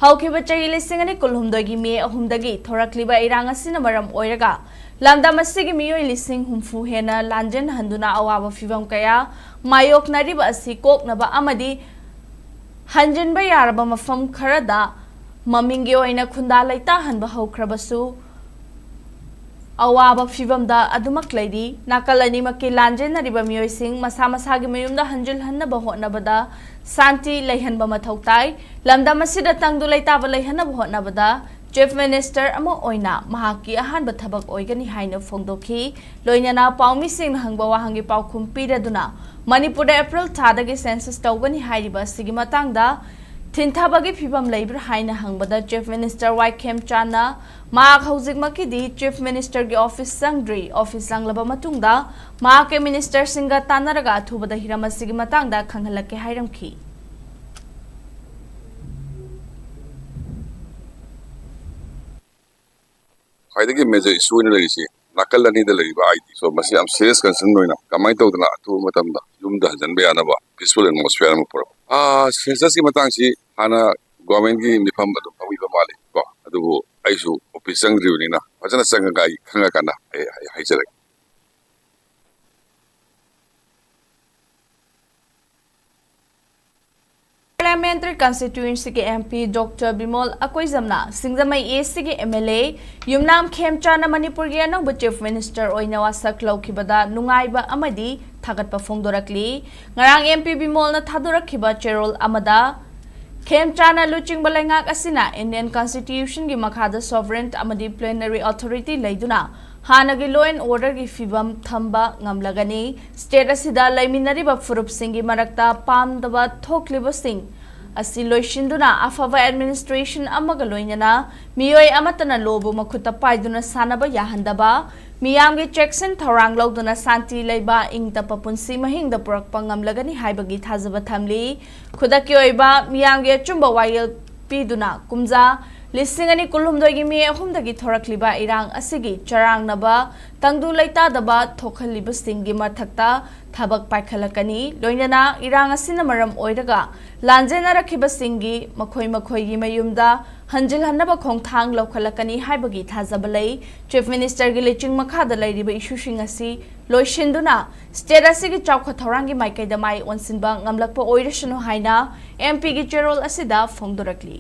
ꯍꯧꯈꯤꯕ ꯆꯍꯤ ꯂꯤꯁꯤꯡ ꯑꯅꯤ ꯀꯨꯟꯍꯨꯝꯗꯣꯏꯒꯤ ꯃꯦ ꯑꯍꯨꯝꯗꯒꯤ ꯊꯣꯔꯛꯂꯤꯕ ꯏꯔꯥꯡ ꯑꯁꯤꯅ ꯃꯔꯝ ꯑꯣꯏꯔꯒ ꯂꯝꯗꯝ ꯑꯁꯤꯒꯤ ꯃꯤꯑꯣꯏ ꯂꯤꯁꯤꯡ ꯍꯨꯝꯐꯨ ꯍꯦꯟꯅ ꯂꯥꯟꯖꯦꯟꯍꯟꯗꯨꯅ ꯑꯋꯥꯕ ꯐꯤꯚꯝ ꯀꯌꯥ ꯃꯥꯌꯣꯛꯅꯔꯤꯕ ꯑꯁꯤ ꯀꯣꯛꯅꯕ ꯑꯃꯗꯤ ꯍꯟꯖꯤꯟꯕ ꯌꯥꯔꯕ ꯃꯐꯝ ꯈꯔꯗ ꯃꯃꯤꯡꯒꯤ ꯑꯣꯏꯅ ꯈꯨꯟꯗꯥ ꯂꯩꯇꯥꯍꯟꯕ ꯍꯧꯈ꯭ꯔꯕꯁꯨ, ꯑꯋꯥꯕ ꯐꯤꯚꯝꯗ ꯑꯗꯨꯃꯛ ꯂꯩꯔꯤ꯫ ꯅꯥꯀꯜ ꯑꯅꯤꯃꯛꯀꯤ ꯂꯥꯟꯖꯦꯟꯅꯔꯤꯕ ꯃꯤꯑꯣꯏꯁꯤꯡ ꯃꯁꯥ ꯃꯁꯥꯒꯤ ꯃꯌꯨꯝꯗ ꯍꯟꯖꯤꯜꯍꯟꯅꯕ ꯍꯣꯠꯅꯕꯗ ꯁꯥꯟꯇꯤ ꯂꯩꯍꯟꯕ ꯃꯊꯧ ꯇꯥꯏ꯫ ꯂꯝꯗꯝ ꯑꯁꯤꯗ ꯇꯪꯗꯨ ꯂꯩꯇꯥꯕ ꯂꯩꯍꯟꯅꯕ ꯍꯣꯠꯅꯕꯗ ꯆꯤꯐ ꯃꯤꯅꯤꯁꯇꯔ ꯑꯃ ꯑꯣꯏꯅ ꯃꯍꯥꯛꯀꯤ ꯑꯍꯥꯟꯕ ꯊꯕꯛ ꯑꯣꯏꯒꯅꯤ ꯍꯥꯏꯅ ꯐꯣꯡꯗꯣꯛꯈꯤ꯫ ꯂꯣꯏꯅꯅ ꯄꯥꯎꯃꯤꯁꯤꯡꯅ ꯍꯪꯕ ꯋꯥꯍꯪꯒꯤ ꯄꯥꯎꯈꯨꯝ ꯄꯤꯔꯗꯨꯅ, ꯃꯅꯤꯄꯨꯔꯗ ꯑꯦꯄ꯭ꯔꯤꯜ ꯊꯥꯗꯒꯤ ꯁꯦꯟꯁꯁ ꯇꯧꯒꯅꯤ ꯍꯥꯏꯔꯤꯕ ꯑꯁꯤꯒꯤ ꯃꯇꯥꯡꯗ ꯊꯤꯟꯊꯕꯒꯤ ꯐꯤꯚꯝ ꯂꯩꯕ꯭ꯔꯥ ꯍꯥꯏꯅ ꯍꯪꯕꯗ ꯆꯤꯐ ꯃꯤꯅꯤꯁꯇꯔ ꯋꯥꯏ ꯈꯦꯝꯆꯥꯟꯅ ꯃꯍꯥꯛ ꯍꯧꯖꯤꯛꯃꯛꯀꯤꯗꯤ ꯆꯤꯐ ꯃꯤꯅꯤꯁꯇꯔꯒꯤ ꯑꯣꯐꯤꯁ ꯆꯪꯗ꯭ꯔꯤ, ꯑꯣꯐꯤꯁ ꯆꯪꯂꯕ ꯃꯇꯨꯡꯗ ꯃꯍꯥꯛꯀꯤ ꯃꯤꯅꯤꯁꯇꯔꯁꯤꯡꯒ ꯇꯥꯟꯅꯔꯒ ꯑꯊꯨꯕꯗ ꯍꯤꯔꯝ ꯑꯁꯤꯒꯤ ꯃꯇꯥꯡꯗ ꯈꯪꯍꯜꯂꯛꯀꯦ ꯍꯥꯏꯔꯝꯈꯤ꯫ ꯈ꯭ꯋꯥꯏꯗꯒꯤ major issue ꯑꯣꯏꯅ ꯂꯩꯔꯤꯁꯤ ꯅꯥꯀꯜ ꯑꯅꯤꯗ ꯂꯩꯔꯤꯕ ꯑꯥꯏ ꯗꯤ꯫ So, ꯃꯁꯤ ꯌꯥꯝ serious concern ꯑꯣꯏꯅ ꯀꯃꯥꯏꯅ ꯇꯧꯗꯅ ꯑꯊꯨꯕ ꯃꯇꯝꯗ ꯌꯨꯝꯗ ꯍꯟꯖꯤꯟꯕ ꯌꯥꯅꯕ peaceful atmosphere ꯑꯃ ꯄꯨꯔꯛꯄ꯫ ꯑꯥ, censusꯀꯤ ꯃꯇꯥꯡꯁꯤ ꯍꯥꯟꯅ governmentꯀꯤ ꯃꯤꯐꯝ ꯑꯗꯨꯝ ꯐꯝꯈꯤꯕ ꯃꯥꯜꯂꯤ ꯀꯣ, ꯑꯗꯨꯕꯨ ꯑꯩꯁꯨ office ꯆꯪꯗ꯭ꯔꯤꯕꯅꯤꯅ ꯐꯖꯅ ꯆꯪꯉꯒ ꯑꯩ ꯈꯪꯉꯀꯥꯟꯗ ꯑꯩ, ꯑꯩ ꯍꯥꯏꯖꯔꯒꯦ꯫ Parliamentary Constituencyꯒꯤ M P Doctor Bimol ꯑꯀꯣꯏꯖꯝꯅ Singjamei A Cꯒꯤ M L A ꯌꯨꯝꯅꯥꯝ ꯈꯦꯝꯆꯥꯟꯅ ꯃꯅꯤꯄꯨꯔꯒꯤ ꯑꯅꯧꯕ Chief Minister ꯑꯣꯏꯅ ꯋꯥꯁꯛ ꯂꯧꯈꯤꯕꯗ ꯅꯨꯡꯉꯥꯏꯕ ꯑꯃꯗꯤ ꯊꯥꯒꯠꯄ ꯐꯣꯡꯗꯣꯔꯛꯂꯤ꯫ ꯉꯔꯥꯡ M P ꯕꯤꯃꯣꯜꯅ ꯊꯥꯗꯣꯔꯛꯈꯤꯕ ꯆꯦꯔꯣꯜ ꯑꯃꯗ ꯈꯦꯝꯆꯥꯟꯅ ꯂꯨꯆꯤꯡꯕ ꯂꯩꯉꯥꯛ ꯑꯁꯤꯅ Indian Constitutionꯒꯤ ꯃꯈꯥꯗ sovereign ꯑꯃꯗꯤ plenary authority ꯂꯩꯗꯨꯅ ꯍꯥꯟꯅꯒꯤ law and orderꯒꯤ ꯐꯤꯕꯝ ꯊꯝꯕ ꯉꯝꯂꯒꯅꯤ꯫ State ꯑꯁꯤꯗ ꯂꯩꯃꯤꯟꯅꯔꯤꯕ ꯐꯨꯔꯨꯞꯁꯤꯡꯒꯤ ꯃꯔꯛꯇ ꯄꯥꯝꯗꯕ ꯊꯣꯛꯂꯤꯕꯁꯤꯡ ꯑꯁꯤ ꯂꯣꯏꯁꯤꯟꯗꯨꯅ ꯑꯐꯕ administration ꯑꯃꯒ ꯂꯣꯏꯅꯅ ꯃꯤꯑꯣꯏ ꯑꯃꯠꯇꯅ lawꯕꯨ ꯃꯈꯨꯠꯇ ꯄꯥꯏꯗꯨꯅ ꯁꯥꯟꯅꯕ ꯌꯥꯍꯟꯗꯕ, ꯃꯤꯌꯥꯝꯒꯤ ꯆꯦꯛꯁꯤꯟ ꯊꯧꯔꯥꯡ ꯂꯧꯗꯨꯅ ꯁꯥꯟꯇꯤ ꯂꯩꯕ ꯏꯪ ꯇꯞꯄ ꯄꯨꯟꯁꯤ ꯃꯍꯤꯡꯗ ꯄꯨꯔꯛꯄ ꯉꯝꯂꯒꯅꯤ ꯍꯥꯏꯕꯒꯤ ꯊꯥꯖꯕ ꯊꯝꯂꯤ꯫ ꯈꯨꯗꯛꯀꯤ ꯑꯣꯏꯕ ꯃꯤꯌꯥꯝꯒꯤ ꯑꯆꯨꯝꯕ ꯋꯥꯌꯦꯜ ꯄꯤꯗꯨꯅ ꯀꯨꯝꯖꯥ ꯂꯤꯁꯤꯡ ꯑꯅꯤ ꯀꯨꯟꯍꯨꯝꯗꯣꯏꯒꯤ ꯃꯦ ꯑꯍꯨꯝꯗꯒꯤ ꯊꯣꯔꯛꯂꯤꯕ ꯏꯔꯥꯡ ꯑꯁꯤꯒꯤ ꯆꯔꯥꯡꯅꯕ ꯇꯪꯗꯨ ꯂꯩꯇꯥꯗꯕ ꯊꯣꯛꯍꯜꯂꯤꯕꯁꯤꯡꯒꯤ ꯃꯊꯛꯇ ꯊꯕꯛ ꯄꯥꯏꯈꯠꯂꯛꯀꯅꯤ꯫ ꯂꯣꯏꯅꯅ ꯏꯔꯥꯡ ꯑꯁꯤꯅ ꯃꯔꯝ ꯑꯣꯏꯔꯒ ꯂꯥꯟꯖꯦꯟꯅꯔꯛꯈꯤꯕꯁꯤꯡꯒꯤ ꯃꯈꯣꯏ ꯃꯈꯣꯏꯒꯤ ꯃꯌꯨꯝꯗ ꯍꯟꯖꯤꯜꯍꯟꯅꯕ ꯈꯣꯡꯊꯥꯡ ꯂꯧꯈꯠꯂꯛꯀꯅꯤ ꯍꯥꯏꯕꯒꯤ ꯊꯥꯖꯕ ꯂꯩ꯫ Chief Ministerꯒꯤ ꯂꯨꯆꯤꯡ ꯃꯈꯥꯗ ꯂꯩꯔꯤꯕ issueꯁꯤꯡ ꯑꯁꯤ ꯂꯣꯏꯁꯤꯟꯗꯨꯅ state ꯑꯁꯤꯒꯤ ꯆꯥꯎꯈꯠ ꯊꯧꯔꯥꯡꯒꯤ ꯃꯥꯏꯀꯩꯗ ꯃꯥꯏ ꯑꯣꯟꯁꯤꯟꯕ ꯉꯝꯂꯛꯄ ꯑꯣꯏꯔꯁꯅꯨ ꯍꯥꯏꯅ M Pꯒꯤ ꯆꯦꯔꯣꯜ ꯑꯁꯤꯗ ꯐꯣꯡꯗꯣꯔꯛꯂꯤ꯫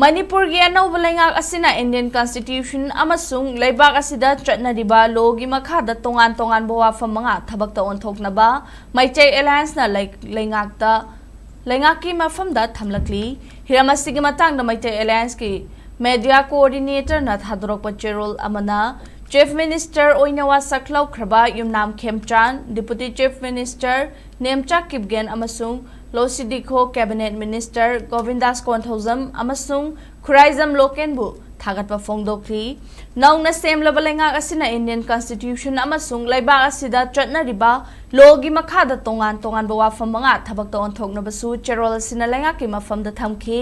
ꯃꯅꯤꯄꯨꯔꯒꯤ ꯑꯅꯧꯕ ꯂꯩꯉꯥꯛ ꯑꯁꯤꯅ Indian Constitution ꯑꯃꯁꯨꯡ ꯂꯩꯕꯥꯛ ꯑꯁꯤꯗ ꯆꯠꯅꯔꯤꯕ lawꯒꯤ ꯃꯈꯥꯗ ꯇꯣꯉꯥꯟ ꯇꯣꯉꯥꯟꯕ ꯋꯥꯐꯝ ꯃꯉꯥ ꯊꯕꯛꯇ ꯑꯣꯟꯊꯣꯛꯅꯕ ꯃꯩꯇꯩ Allianceꯅ ꯂꯩ-, ꯂꯩꯉꯥꯛꯇ, ꯂꯩꯉꯥꯛꯀꯤ ꯃꯐꯝꯗ ꯊꯝꯂꯛꯂꯤ꯫ ꯍꯤꯔꯝ ꯑꯁꯤꯒꯤ ꯃꯇꯥꯡꯗ ꯃꯩꯇꯩ Allianceꯀꯤ media coordinatorꯅ ꯊꯥꯗꯣꯔꯛꯄ ꯆꯦꯔꯣꯜ ꯑꯃꯅ Chief Minister ꯑꯣꯏꯅ ꯋꯥꯁꯛ ꯂꯧꯈ꯭ꯔꯕ ꯌꯨꯝꯅꯥꯝ ꯈꯦꯝꯆꯥꯟ, Deputy Chief Minister Nemcha Kipgen ꯑꯃꯁꯨꯡ ꯂꯣꯁꯤꯗꯤꯈꯣ Cabinet Minister ꯒꯣꯕꯤꯟꯗꯥꯁ ꯀꯣꯟꯊꯧꯖꯝ ꯑꯃꯁꯨꯡ ꯈꯨꯔꯥꯏꯖꯝ ꯂꯣꯀꯦꯟꯕꯨ ꯊꯥꯒꯠꯄ ꯐꯣꯡꯗꯣꯛꯈꯤ꯫ ꯅꯧꯅ ꯁꯦꯝꯂꯕ ꯂꯩꯉꯥꯛ ꯑꯁꯤꯅ Indian Constitution ꯑꯃꯁꯨꯡ ꯂꯩꯕꯥꯛ ꯑꯁꯤꯗ ꯆꯠꯅꯔꯤꯕ ꯂꯣꯒꯤ ꯃꯈꯥꯗ ꯇꯣꯉꯥꯟ ꯇꯣꯉꯥꯟꯕ ꯋꯥꯐꯝ ꯃꯉꯥ ꯊꯕꯛꯇ ꯑꯣꯟꯊꯣꯛꯅꯕꯁꯨ ꯆꯦꯔꯣꯜ ꯑꯁꯤꯅ ꯂꯩꯉꯥꯛꯀꯤ ꯃꯐꯝꯗ ꯊꯝꯈꯤ꯫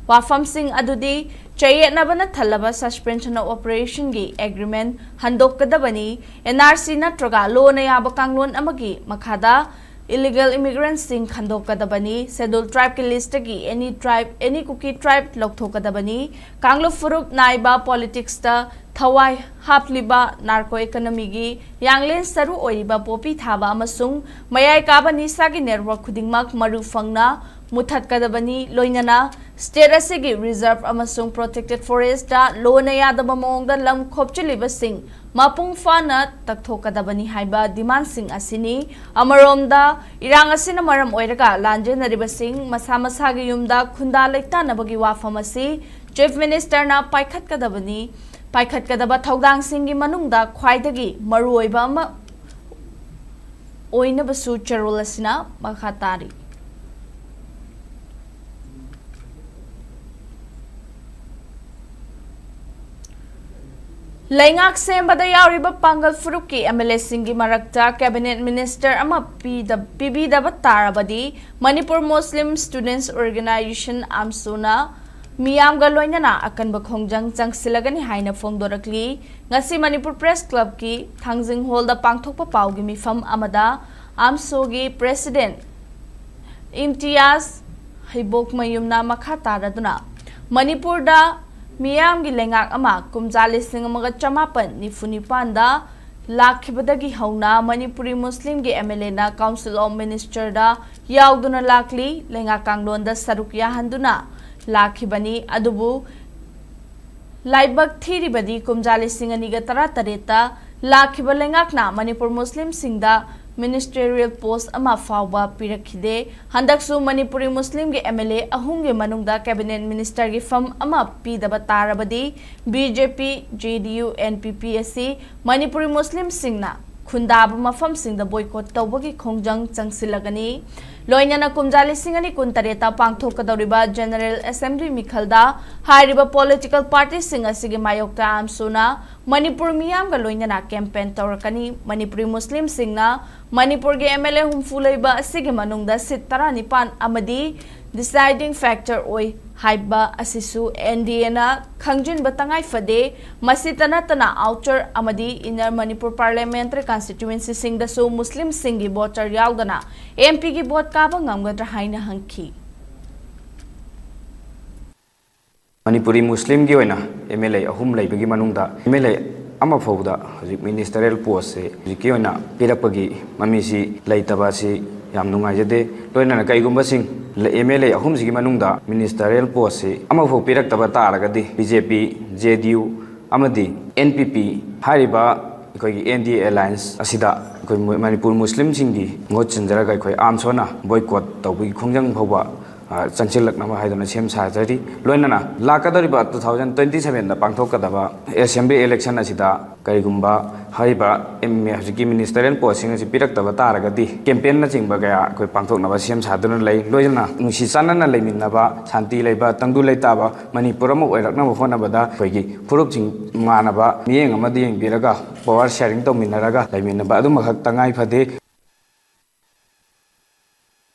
ꯋꯥꯐꯝꯁꯤꯡ ꯑꯗꯨꯗꯤ ꯆꯌꯦꯠꯅꯕꯅ ꯊꯜꯂꯕ Suspension of Operationꯒꯤ agreement ꯍꯟꯗꯣꯛꯀꯗꯕꯅꯤ, NRC ꯅꯠꯇ꯭ꯔꯒ ꯂꯣꯅ ꯌꯥꯕ ꯀꯥꯡꯂꯣꯟ ꯑꯃꯒꯤ ꯃꯈꯥꯗ illegal immigrantꯁꯤꯡ ꯈꯟꯗꯣꯛꯀꯗꯕꯅꯤ, Scheduled Tribeꯀꯤ listꯇꯒꯤ any tribe, any Kuki tribe ꯂꯧꯊꯣꯛꯀꯗꯕꯅꯤ, ꯀꯥꯡꯂꯨꯞ ꯐꯨꯔꯨꯞ ꯅꯥꯏꯕ politicsꯇ ꯊꯋꯥꯏ ꯍꯥꯞꯂꯤꯕ narco economyꯒꯤ ꯌꯥꯡꯂꯦꯟ ꯁꯔꯨ ꯑꯣꯏꯔꯤꯕ ꯄꯣꯄꯤ ꯊꯥꯕ ꯑꯃꯁꯨꯡ ꯃꯌꯥꯏ ꯀꯥꯕ ꯅꯤꯁꯥꯒꯤ network ꯈꯨꯗꯤꯡꯃꯛ ꯃꯔꯨ ꯐꯪꯅ ꯃꯨꯊꯠꯀꯗꯕꯅꯤ, ꯂꯣꯏꯅꯅ state ꯑꯁꯤꯒꯤ reserve ꯑꯃꯁꯨꯡ protected forestꯇ ꯂꯣꯅ ꯌꯥꯗꯕ ꯃꯑꯣꯡꯗ ꯂꯝ ꯈꯣꯞꯆꯤꯜꯂꯤꯕꯁꯤꯡ ꯃꯄꯨꯡ ꯐꯥꯅ ꯇꯛꯊꯣꯛꯀꯗꯕꯅꯤ ꯍꯥꯏꯕ demandꯁꯤꯡ ꯑꯁꯤꯅꯤ꯫ ꯑꯃꯔꯣꯝꯗ, ꯏꯔꯥꯡ ꯑꯁꯤꯅ ꯃꯔꯝ ꯑꯣꯏꯔꯒ ꯂꯥꯟꯖꯦꯟꯅꯔꯤꯕꯁꯤꯡ ꯃꯁꯥ ꯃꯁꯥꯒꯤ ꯌꯨꯝꯗ ꯈꯨꯟꯗꯥ ꯂꯩꯇꯥꯅꯕꯒꯤ ꯋꯥꯐꯝ ꯑꯁꯤ Chief Ministerꯅ ꯄꯥꯏꯈꯠꯀꯗꯕꯅꯤ꯫ ꯄꯥꯏꯈꯠꯀꯗꯕ ꯊꯧꯗꯥꯡꯁꯤꯡꯒꯤ ꯃꯅꯨꯡꯗ ꯈ꯭ꯋꯥꯏꯗꯒꯤ ꯃꯔꯨꯑꯣꯏꯕ ꯑꯃ ꯑꯣꯏꯅꯕꯁꯨ ꯆꯦꯔꯣꯜ ꯑꯁꯤꯅ ꯃꯈꯥ ꯇꯥꯔꯤ꯫ ꯂꯩꯉꯥꯛ ꯁꯦꯝꯕꯗ ꯌꯥꯎꯔꯤꯕ ꯄꯥꯡꯒꯜ ꯐꯨꯔꯨꯞꯀꯤ MLAꯁꯤꯡꯒꯤ ꯃꯔꯛꯇ cabinet minister ꯑꯃ ꯄꯤꯗ-, ꯄꯤꯕꯤꯗꯕ ꯇꯥꯔꯕꯗꯤ ꯃꯅꯤꯄꯨꯔ Muslim Students Organisation, AMSUꯅ ꯃꯤꯌꯥꯝꯒ ꯂꯣꯏꯅꯅ ꯑꯀꯟꯕ ꯈꯣꯡꯖꯪ ꯆꯪꯁꯤꯜꯂꯒꯅꯤ ꯍꯥꯏꯅ ꯐꯣꯡꯗꯣꯔꯛꯂꯤ꯫ ꯉꯁꯤ ꯃꯅꯤꯄꯨꯔ Press Clubꯀꯤ ꯊꯥꯡꯖꯤꯡ Hallꯗ ꯄꯥꯡꯊꯣꯛꯄ ꯄꯥꯎꯒꯤ ꯃꯤꯐꯝ ꯑꯃꯗ AMSUꯒꯤ President ꯏꯝꯇꯤꯌꯥꯖ ꯍꯩꯕꯣꯛꯃꯌꯨꯝꯅ ꯃꯈꯥ ꯇꯥꯔꯗꯨꯅ, ꯃꯅꯤꯄꯨꯔꯗ ꯃꯤꯌꯥꯝꯒꯤ ꯂꯩꯉꯥꯛ ꯑꯃ ꯀꯨꯝꯖꯥ ꯂꯤꯁꯤꯡ ꯑꯃꯒ ꯆꯃꯥꯄꯟ ꯅꯤꯐꯨ ꯅꯤꯄꯥꯟꯗ ꯂꯥꯛꯈꯤꯕꯗꯒꯤ ꯍꯧꯅ ꯃꯅꯤꯄꯨꯔꯤ ꯃꯨꯁꯂꯤꯝꯒꯤ MLAꯅ Council of Ministerꯗ ꯌꯥꯎꯗꯨꯅ ꯂꯥꯛꯂꯤ, ꯂꯩꯉꯥꯛ ꯀꯥꯡꯂꯣꯟꯗ ꯁꯔꯨꯛ ꯌꯥꯍꯟꯗꯨꯅ ꯂꯥꯛꯈꯤꯕꯅꯤ꯫ ꯑꯗꯨꯕꯨ ꯂꯥꯏꯕꯛ ꯊꯤꯔꯤꯕꯗꯤ ꯀꯨꯝꯖꯥ ꯂꯤꯁꯤꯡ ꯑꯅꯤꯒ ꯇꯔꯥꯇꯔꯦꯠꯇ ꯂꯥꯛꯈꯤꯕ ꯂꯩꯉꯥꯛꯅ ꯃꯅꯤꯄꯨꯔ ꯃꯨꯁꯂꯤꯝꯁꯤꯡꯗ ministerial post ꯑꯃ ꯐꯥꯎꯕ ꯄꯤꯔꯛꯈꯤꯗꯦ꯫ ꯍꯟꯗꯛꯁꯨ ꯃꯅꯤꯄꯨꯔꯤ ꯃꯨꯁꯂꯤꯝꯒꯤ MLA ꯑꯍꯨꯝꯒꯤ ꯃꯅꯨꯡꯗ cabinet ministerꯒꯤ ꯐꯝ ꯑꯃ ꯄꯤꯗꯕ ꯇꯥꯔꯕꯗꯤ BJP, JDU, NPP ꯑꯁꯤ ꯃꯅꯤꯄꯨꯔꯤ ꯃꯨꯁꯂꯤꯝꯁꯤꯡꯅ ꯈꯨꯟꯗꯥꯕ ꯃꯐꯝꯁꯤꯡꯗ ꯕꯣꯏꯀꯣꯠ ꯇꯧꯕꯒꯤ ꯈꯣꯡꯖꯪ ꯆꯪꯁꯤꯜꯂꯒꯅꯤ꯫ ꯂꯣꯏꯅꯅ ꯀꯨꯝꯖꯥ ꯂꯤꯁꯤꯡ ꯑꯅꯤ ꯀꯨꯟ ꯇꯔꯦꯠꯇ ꯄꯥꯡꯊꯣꯛꯀꯗꯧꯔꯤꯕ ꯖꯦꯅꯔꯦꯜ ꯑꯦꯁꯦꯝꯕ꯭ꯂꯤ ꯃꯤꯈꯜꯗ ꯍꯥꯏꯔꯤꯕ ꯄꯣꯂꯤꯇꯤꯀꯦꯜ ꯄꯥꯔꯇꯤꯁꯤꯡ ꯑꯁꯤꯒꯤ ꯃꯥꯌꯣꯛꯇ ꯑꯥꯝꯁꯨꯅ ꯃꯅꯤꯄꯨꯔ ꯃꯤꯌꯥꯝꯒ ꯂꯣꯏꯅꯅ ꯀꯦꯝꯄꯦꯟ ꯇꯧꯔꯛꯀꯅꯤ꯫ ꯃꯅꯤꯄꯨꯔꯤ ꯃꯨꯁꯂꯤꯝꯁꯤꯡꯅ ꯃꯅꯤꯄꯨꯔꯒꯤ ꯑꯦꯝ ꯑꯦꯜ ꯑꯦ ꯍꯨꯝꯐꯨ ꯂꯩꯕ ꯑꯁꯤꯒꯤ ꯃꯅꯨꯡꯗ ꯁꯤꯠ ꯇꯔꯥꯅꯤꯄꯥꯟ ꯑꯃꯗꯤ ꯗꯤꯁꯥꯏꯗꯤꯡ ꯐꯦꯛꯇꯔ ꯑꯣꯏ ꯍꯥꯏꯕ ꯑꯁꯤꯁꯨ ꯑꯦꯟ ꯗꯤ ꯑꯦꯅ ꯈꯪꯖꯤꯟꯕ ꯇꯉꯥꯏ ꯐꯗꯦ꯫ ꯃꯁꯤꯇ ꯅꯠꯇꯅ ꯑꯥꯎꯇꯔ ꯑꯃꯗꯤ ꯏꯟꯅꯔ ꯃꯅꯤꯄꯨꯔ ꯄꯥꯔꯂꯤꯌꯥꯃꯦꯟꯇꯔꯤ ꯀꯟꯁꯇꯤꯇ꯭ꯋꯦꯟꯁꯤꯁꯤꯡꯗꯁꯨ ꯃꯨꯁꯂꯤꯝꯁꯤꯡꯒꯤ ꯚꯣꯇꯔ ꯌꯥꯎꯗꯅ ꯑꯦꯝ ꯄꯤꯒꯤ ꯚꯣꯠ ꯀꯥꯕ ꯉꯝꯒꯗ꯭ꯔꯥ ꯍꯥꯏꯅ ꯍꯪꯈꯤ꯫ ꯃꯅꯤꯄꯨꯔꯤ ꯃꯨꯁꯂꯤꯝꯒꯤ ꯑꯣꯏꯅ ꯑꯦꯝ ꯑꯦꯜ ꯑꯦ ꯑꯍꯨꯝ ꯂꯩꯕꯒꯤ ꯃꯅꯨꯡꯗ ꯑꯦꯝ ꯑꯦꯜ ꯑꯦ ꯑꯃ ꯐꯥꯎꯕꯗ ꯍꯧꯖꯤꯛ ꯃꯤꯅꯤꯁꯇꯔꯦꯜ ꯄꯣꯁꯁꯦ ꯍꯧꯖꯤꯛꯀꯤ ꯑꯣꯏꯅ ꯄꯤꯔꯛꯄꯒꯤ ꯃꯃꯤꯁꯤ ꯂꯩꯇꯕ ꯑꯁꯤ ꯌꯥꯝ ꯅꯨꯡꯉꯥꯏꯖꯗꯦ꯫ ꯂꯣꯏꯅꯅ ꯀꯩꯒꯨꯝꯕꯁꯤꯡ ꯑꯦꯝ ꯑꯦꯜ ꯑꯦ ꯑꯍꯨꯝꯁꯤꯒꯤ ꯃꯅꯨꯡꯗ ꯃꯤꯅꯤꯁꯇꯔꯦꯜ ꯄꯣꯁꯁꯤ ꯑꯃꯐꯥꯎ ꯄꯤꯔꯛꯇꯕ ꯇꯥꯔꯒꯗꯤ ꯕꯤ ꯖꯦ ꯄꯤ, ꯖꯦ ꯗꯤ ꯌꯨ ꯑꯃꯗꯤ ꯑꯦꯟ ꯄꯤ ꯄꯤ ꯍꯥꯏꯔꯤꯕ ꯑꯩꯈꯣꯏꯒꯤ ꯑꯦꯟ ꯗꯤ ꯑꯦ ꯑꯦꯂꯥꯌꯟꯁ ꯑꯁꯤꯗ ꯑꯩꯈꯣꯏ ꯃꯨ-, ꯃꯅꯤꯄꯨꯔ ꯃꯨꯁꯂꯤꯝꯁꯤꯡꯒꯤ ꯃꯍꯨꯠ ꯁꯤꯟꯖꯔꯒ ꯑꯩꯈꯣꯏ ꯑꯥꯝꯁꯣꯅ ꯕꯣꯏꯀꯣꯠ ꯇꯧꯕꯒꯤ ꯈꯣꯡꯖꯪ ꯐꯥꯎꯕ, ꯑ, ꯆꯪꯁꯤꯜꯂꯛꯅꯕ ꯍꯥꯏꯗꯨꯅ ꯁꯦꯝ ꯁꯥꯖꯔꯤ꯫ ꯂꯣꯏꯅꯅ ꯂꯥꯛꯀꯗꯧꯔꯤꯕ two thousand twenty sevenꯗ ꯄꯥꯡꯊꯣꯛꯀꯗꯕ ꯑꯦꯁꯦꯝꯕ꯭ꯂꯤ ꯏꯂꯦꯛꯁꯟ ꯑꯁꯤꯗ ꯀꯔꯤꯒꯨꯝꯕ ꯍꯥꯏꯔꯤꯕ ꯑꯦꯝ ꯑꯦ ꯍꯧꯖꯤꯛꯀꯤ ꯃꯤꯅꯤꯁꯇꯔꯦꯜ ꯄꯣꯁꯁꯤꯡ ꯑꯁꯤ ꯄꯤꯔꯛꯇꯕ ꯇꯥꯔꯒꯗꯤ ꯀꯦꯝꯄꯦꯟꯅꯆꯤꯡꯕ ꯀꯌꯥ ꯑꯩꯈꯣꯏ ꯄꯥꯡꯊꯣꯛꯅꯕ ꯁꯦꯝ ꯁꯥꯗꯨꯅ ꯂꯩ꯫ ꯂꯣꯏꯅꯅ ꯅꯨꯡꯁꯤ ꯆꯥꯟꯅꯅ ꯂꯩꯃꯤꯟꯅꯕ, ꯁꯥꯟꯇꯤ ꯂꯩꯕ, ꯇꯪꯗꯨ ꯂꯩꯇꯥꯕ ꯃꯅꯤꯄꯨꯔ ꯑꯃ ꯑꯣꯏꯔꯛꯅꯕ ꯍꯣꯠꯅꯕꯗ ꯑꯩꯈꯣꯏꯒꯤ ꯐꯨꯔꯨꯞꯁꯤꯡ ꯃꯥꯟꯅꯕ ꯃꯤꯠꯌꯦꯡ ꯑꯃꯗ ꯌꯦꯡꯕꯤꯔꯒ power sharing ꯇꯧꯃꯤꯟꯅꯔꯒ ꯂꯩꯃꯤꯟꯅꯕ ꯑꯗꯨꯃꯈꯛ ꯇꯉꯥꯏ ꯐꯗꯦ꯫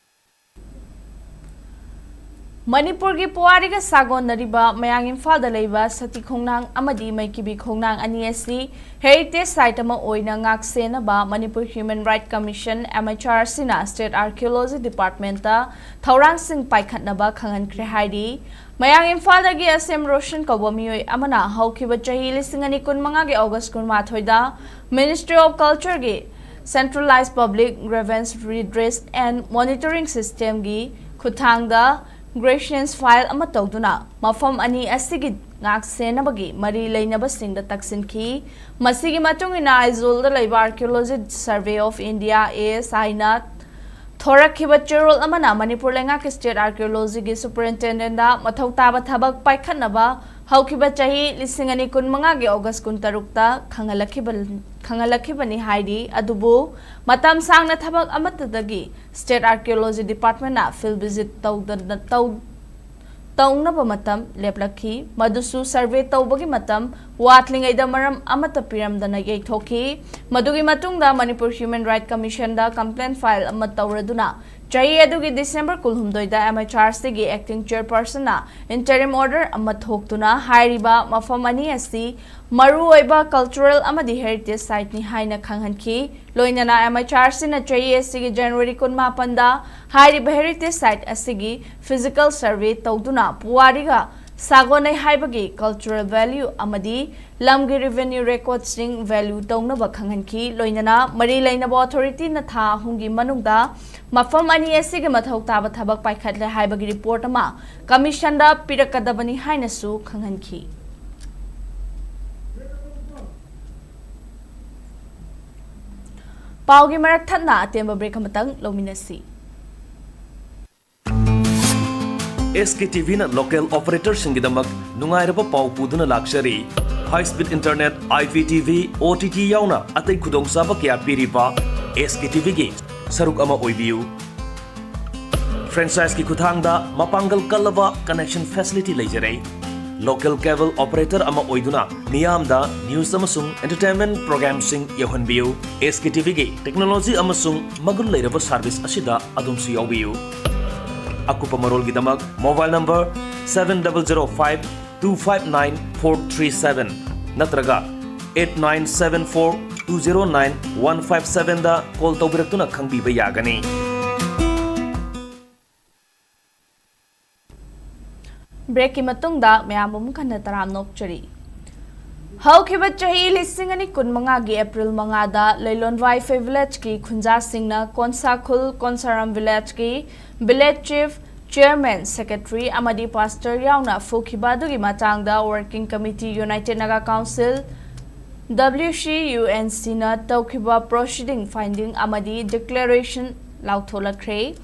ꯃꯅꯤꯄꯨꯔꯒꯤ ꯄꯨꯋꯥꯔꯤꯒ ꯁꯥꯒꯣꯟꯅꯔꯤꯕ ꯃꯌꯥꯡ ꯏꯝꯐꯥꯜꯗ ꯂꯩꯕ ꯁꯇꯤ ꯈꯣꯡꯅꯥꯡ ꯑꯃꯗꯤ ꯃꯩꯀꯤꯕꯤ ꯈꯣꯡꯅꯥꯡ ꯑꯅꯤ ꯑꯁꯤ ꯍꯦꯔꯤꯇꯦꯖ ꯁꯥꯏꯠ ꯑꯃ ꯑꯣꯏꯅ ꯉꯥꯛ ꯁꯦꯟꯅꯕ Manipur human right commission, M H R ꯁꯤꯅ ꯁ꯭ꯇꯦꯠ ꯑꯥꯔꯀꯤꯑꯣꯂꯣꯖꯤ ꯗꯤꯄꯥꯔꯠꯃꯦꯟꯠꯇ ꯊꯧꯔꯥꯡꯁꯤꯡ ꯄꯥꯏꯈꯠꯅꯕ ꯈꯪꯍꯟꯈ꯭ꯔꯦ ꯍꯥꯏꯔꯤ꯫ ꯃꯌꯥꯡ ꯏꯝꯐꯥꯜꯗꯒꯤ ꯑꯦꯁ ꯑꯦꯝ ꯔꯣꯁꯟ ꯀꯧꯕ ꯃꯤꯑꯣꯏ ꯑꯃꯅ ꯍꯧꯈꯤꯕ ꯆꯍꯤ ꯂꯤꯁꯤꯡ ꯑꯅꯤ ꯀꯨꯟꯃꯉꯥꯒꯤ ꯑꯣꯒꯁ ꯀꯨꯟꯃꯥꯊꯣꯏꯗ Ministry of Cultureꯒꯤ Centralized Public Grievance Redress and Monitoring Systemꯒꯤ ꯈꯨꯠꯊꯥꯡꯗ grievance file ꯑꯃ ꯇꯧꯗꯨꯅ ꯃꯐꯝ ꯑꯅꯤ ꯑꯁꯤꯒꯤ ꯉꯥꯛ ꯁꯦꯟꯅꯕꯒꯤ ꯃꯔꯤ ꯂꯩꯅꯕꯁꯤꯡꯗ ꯇꯛꯁꯤꯟꯈꯤ꯫ ꯃꯁꯤꯒꯤ ꯃꯇꯨꯡ ꯏꯟꯅ ꯑꯥꯏꯖꯣꯜꯗ ꯂꯩꯕ Archaeology Survey of India, A S I ꯅ ꯊꯣꯔꯛꯈꯤꯕ ꯆꯦꯔꯣꯜ ꯑꯃꯅ ꯃꯅꯤꯄꯨꯔ ꯂꯩꯉꯥꯛꯀꯤ ꯁ꯭ꯇꯦꯠ ꯑꯥꯔꯀꯤꯑꯣꯂꯣꯖꯤꯒꯤ ꯁꯨꯄꯔꯤꯟꯇꯦꯟꯗꯦꯟꯠꯗ ꯃꯊꯧ ꯇꯥꯕ ꯊꯕꯛ ꯄꯥꯏꯈꯠꯅꯕ ꯍꯧꯈꯤꯕ ꯆꯍꯤ ꯂꯤꯁꯤꯡ ꯑꯅꯤ ꯀꯨꯟꯃꯉꯥꯒꯤ ꯑꯣꯒꯁ ꯀꯨꯟꯇꯔꯨꯛꯇ ꯈꯪꯍꯜꯂꯛꯈꯤꯕ ꯈꯪꯍꯜꯂꯛꯈꯤꯕꯅꯤ ꯍꯥꯏꯔꯤ꯫ ꯑꯗꯨꯕꯨ ꯃꯇꯝ ꯁꯥꯡꯅ ꯊꯕꯛ ꯑꯃꯠꯇꯗꯒꯤ State Archaeology Departmentꯅ field visit ꯇꯧꯗꯅ ꯇꯧ ꯇꯧꯅꯕ ꯃꯇꯝ ꯂꯦꯞꯂꯛꯈꯤ꯫ ꯃꯗꯨꯁꯨ survey ꯇꯧꯕꯒꯤ ꯃꯇꯝ ꯋꯥꯠꯂꯤꯉꯩꯗ ꯃꯔꯝ ꯑꯃꯠꯇ ꯄꯤꯔꯝꯗꯅ ꯌꯩꯊꯣꯛꯈꯤ꯫ ꯃꯗꯨꯒꯤ ꯃꯇꯨꯡꯗ Manipur Human Right Commissionꯗ complaint file ꯑꯃ ꯇꯧꯔꯗꯨꯅ ꯆꯍꯤ ꯑꯗꯨꯒꯤ December ꯀꯨꯟꯍꯨꯝꯗꯣꯏꯗ MHRCꯒꯤ acting chairpersonꯅ interim order ꯑꯃ ꯊꯣꯛꯇꯨꯅ ꯍꯥꯏꯔꯤꯕ ꯃꯐꯝ ꯑꯅꯤ ꯑꯁꯤ ꯃꯔꯨꯑꯣꯏꯕ cultural ꯑꯃꯗꯤ heritage siteꯅꯤ ꯍꯥꯏꯅ ꯈꯪꯍꯟꯈꯤ꯫ ꯂꯣꯏꯅꯅ MHRCꯅ ꯆꯍꯤ ꯑꯁꯤꯒꯤ January ꯀꯨꯟꯃꯥꯄꯟꯗ ꯍꯥꯏꯔꯤꯕ heritage site ꯑꯁꯤꯒꯤ physical survey ꯇꯧꯗꯨꯅ ꯄꯨꯋꯥꯔꯤꯒ ꯁꯥꯒꯣꯟꯅꯩ ꯍꯥꯏꯕꯒꯤ cultural value ꯑꯃꯗꯤ ꯂꯝꯒꯤ revenue recordꯁꯤꯡ value ꯇꯧꯅꯕ ꯈꯪꯍꯟꯈꯤ꯫ ꯂꯣꯏꯅꯅ ꯃꯔꯤ ꯂꯩꯅꯕ authorityꯅ ꯊꯥ ꯑꯍꯨꯝꯒꯤ ꯃꯅꯨꯡꯗ ꯃꯐꯝ ꯑꯅꯤ ꯑꯁꯤꯒꯤ ꯃꯊꯧ ꯇꯥꯕ ꯊꯕꯛ ꯄꯥꯏꯈꯠꯂꯦ ꯍꯥꯏꯕꯒꯤ report ꯑꯃ commissionꯗ ꯄꯤꯔꯛꯀꯗꯕꯅꯤ ꯍꯥꯏꯅꯁꯨ ꯈꯪꯍꯟꯈꯤ꯫ ꯄꯥꯎꯒꯤ ꯃꯔꯛ ꯊꯠꯅ ꯑꯇꯦꯟꯕ break ꯑꯃꯇꯪ ꯂꯧꯃꯤꯟꯅꯁꯤ꯫ SKTVꯅ local operatorꯁꯤꯡꯒꯤꯗꯃꯛ ꯅꯨꯡꯉꯥꯏꯔꯕ ꯄꯥꯎ ꯄꯨꯗꯨꯅ ꯂꯥꯛꯆꯔꯤ꯫ High speed internet, IPTV, OTT ꯌꯥꯎꯅ ꯑꯇꯩ ꯈꯨꯗꯣꯡꯆꯥꯕ ꯀꯌꯥ ꯄꯤꯔꯤꯕ SKTVꯒꯤ ꯁꯔꯨꯛ ꯑꯃ ꯑꯣꯏꯕꯤꯌꯨ꯫ Franchiseꯀꯤ ꯈꯨꯠꯊꯥꯡꯗ ꯃꯄꯥꯡꯒꯜ ꯀꯜꯂꯕ connection facility ꯂꯩꯖꯔꯦ꯫ Local cable operator ꯑꯃ ꯑꯣꯏꯗꯨꯅ ꯃꯤꯌꯥꯝꯗ news ꯑꯃꯁꯨꯡ entertainment programꯁꯤꯡ ꯌꯧꯍꯟꯕꯤꯌꯨ꯫ SKTVꯒꯤ technology ꯑꯃꯁꯨꯡ ꯃꯒꯨꯟ ꯂꯩꯔꯕ service ꯑꯁꯤꯗ ꯑꯗꯣꯝꯁꯨ ꯌꯥꯎꯕꯤꯌꯨ꯫ ꯑꯀꯨꯞꯄ ꯃꯔꯣꯜꯒꯤꯗꯃꯛ mobile number seven double zero five two five nine four three seven ꯅꯠꯇ꯭ꯔꯒ eight nine seven four two zero nine one five sevenꯗ call ꯇꯧꯕꯤꯔꯛꯇꯨꯅ ꯈꯪꯕꯤꯕ ꯌꯥꯒꯅꯤ꯫ Breakꯀꯤ ꯃꯇꯨꯡꯗ ꯃꯌꯥꯝ ꯑꯃꯨꯛ ꯍꯟꯅ ꯇꯔꯥꯝꯅ ꯑꯣꯛꯆꯔꯤ꯫ ꯍꯧꯈꯤꯕ ꯆꯍꯤ ꯂꯤꯁꯤꯡ ꯑꯅꯤ ꯀꯨꯟꯃꯉꯥꯒꯤ April ꯃꯉꯥꯗ ꯂꯩꯂꯣꯟ ꯋꯥꯏꯐꯩ villageꯀꯤ ꯈꯨꯟꯖꯥꯁꯤꯡꯅ ꯀꯣꯟꯁꯥꯈꯨꯜ ꯀꯣꯟꯁꯥꯔꯥꯝ villageꯀꯤ village chief, chairman, secretary ꯑꯃꯗꯤ pastor ꯌꯥꯎꯅ ꯐꯨꯈꯤꯕ ꯑꯗꯨꯒꯤ ꯃꯇꯥꯡꯗ Working Committee, United Naga Council, WCUNCꯅ ꯇꯧꯈꯤꯕ proceeding, finding ꯑꯃꯗꯤ declaration ꯂꯥꯎꯊꯣꯛꯂꯛꯈ꯭ꯔꯦ꯫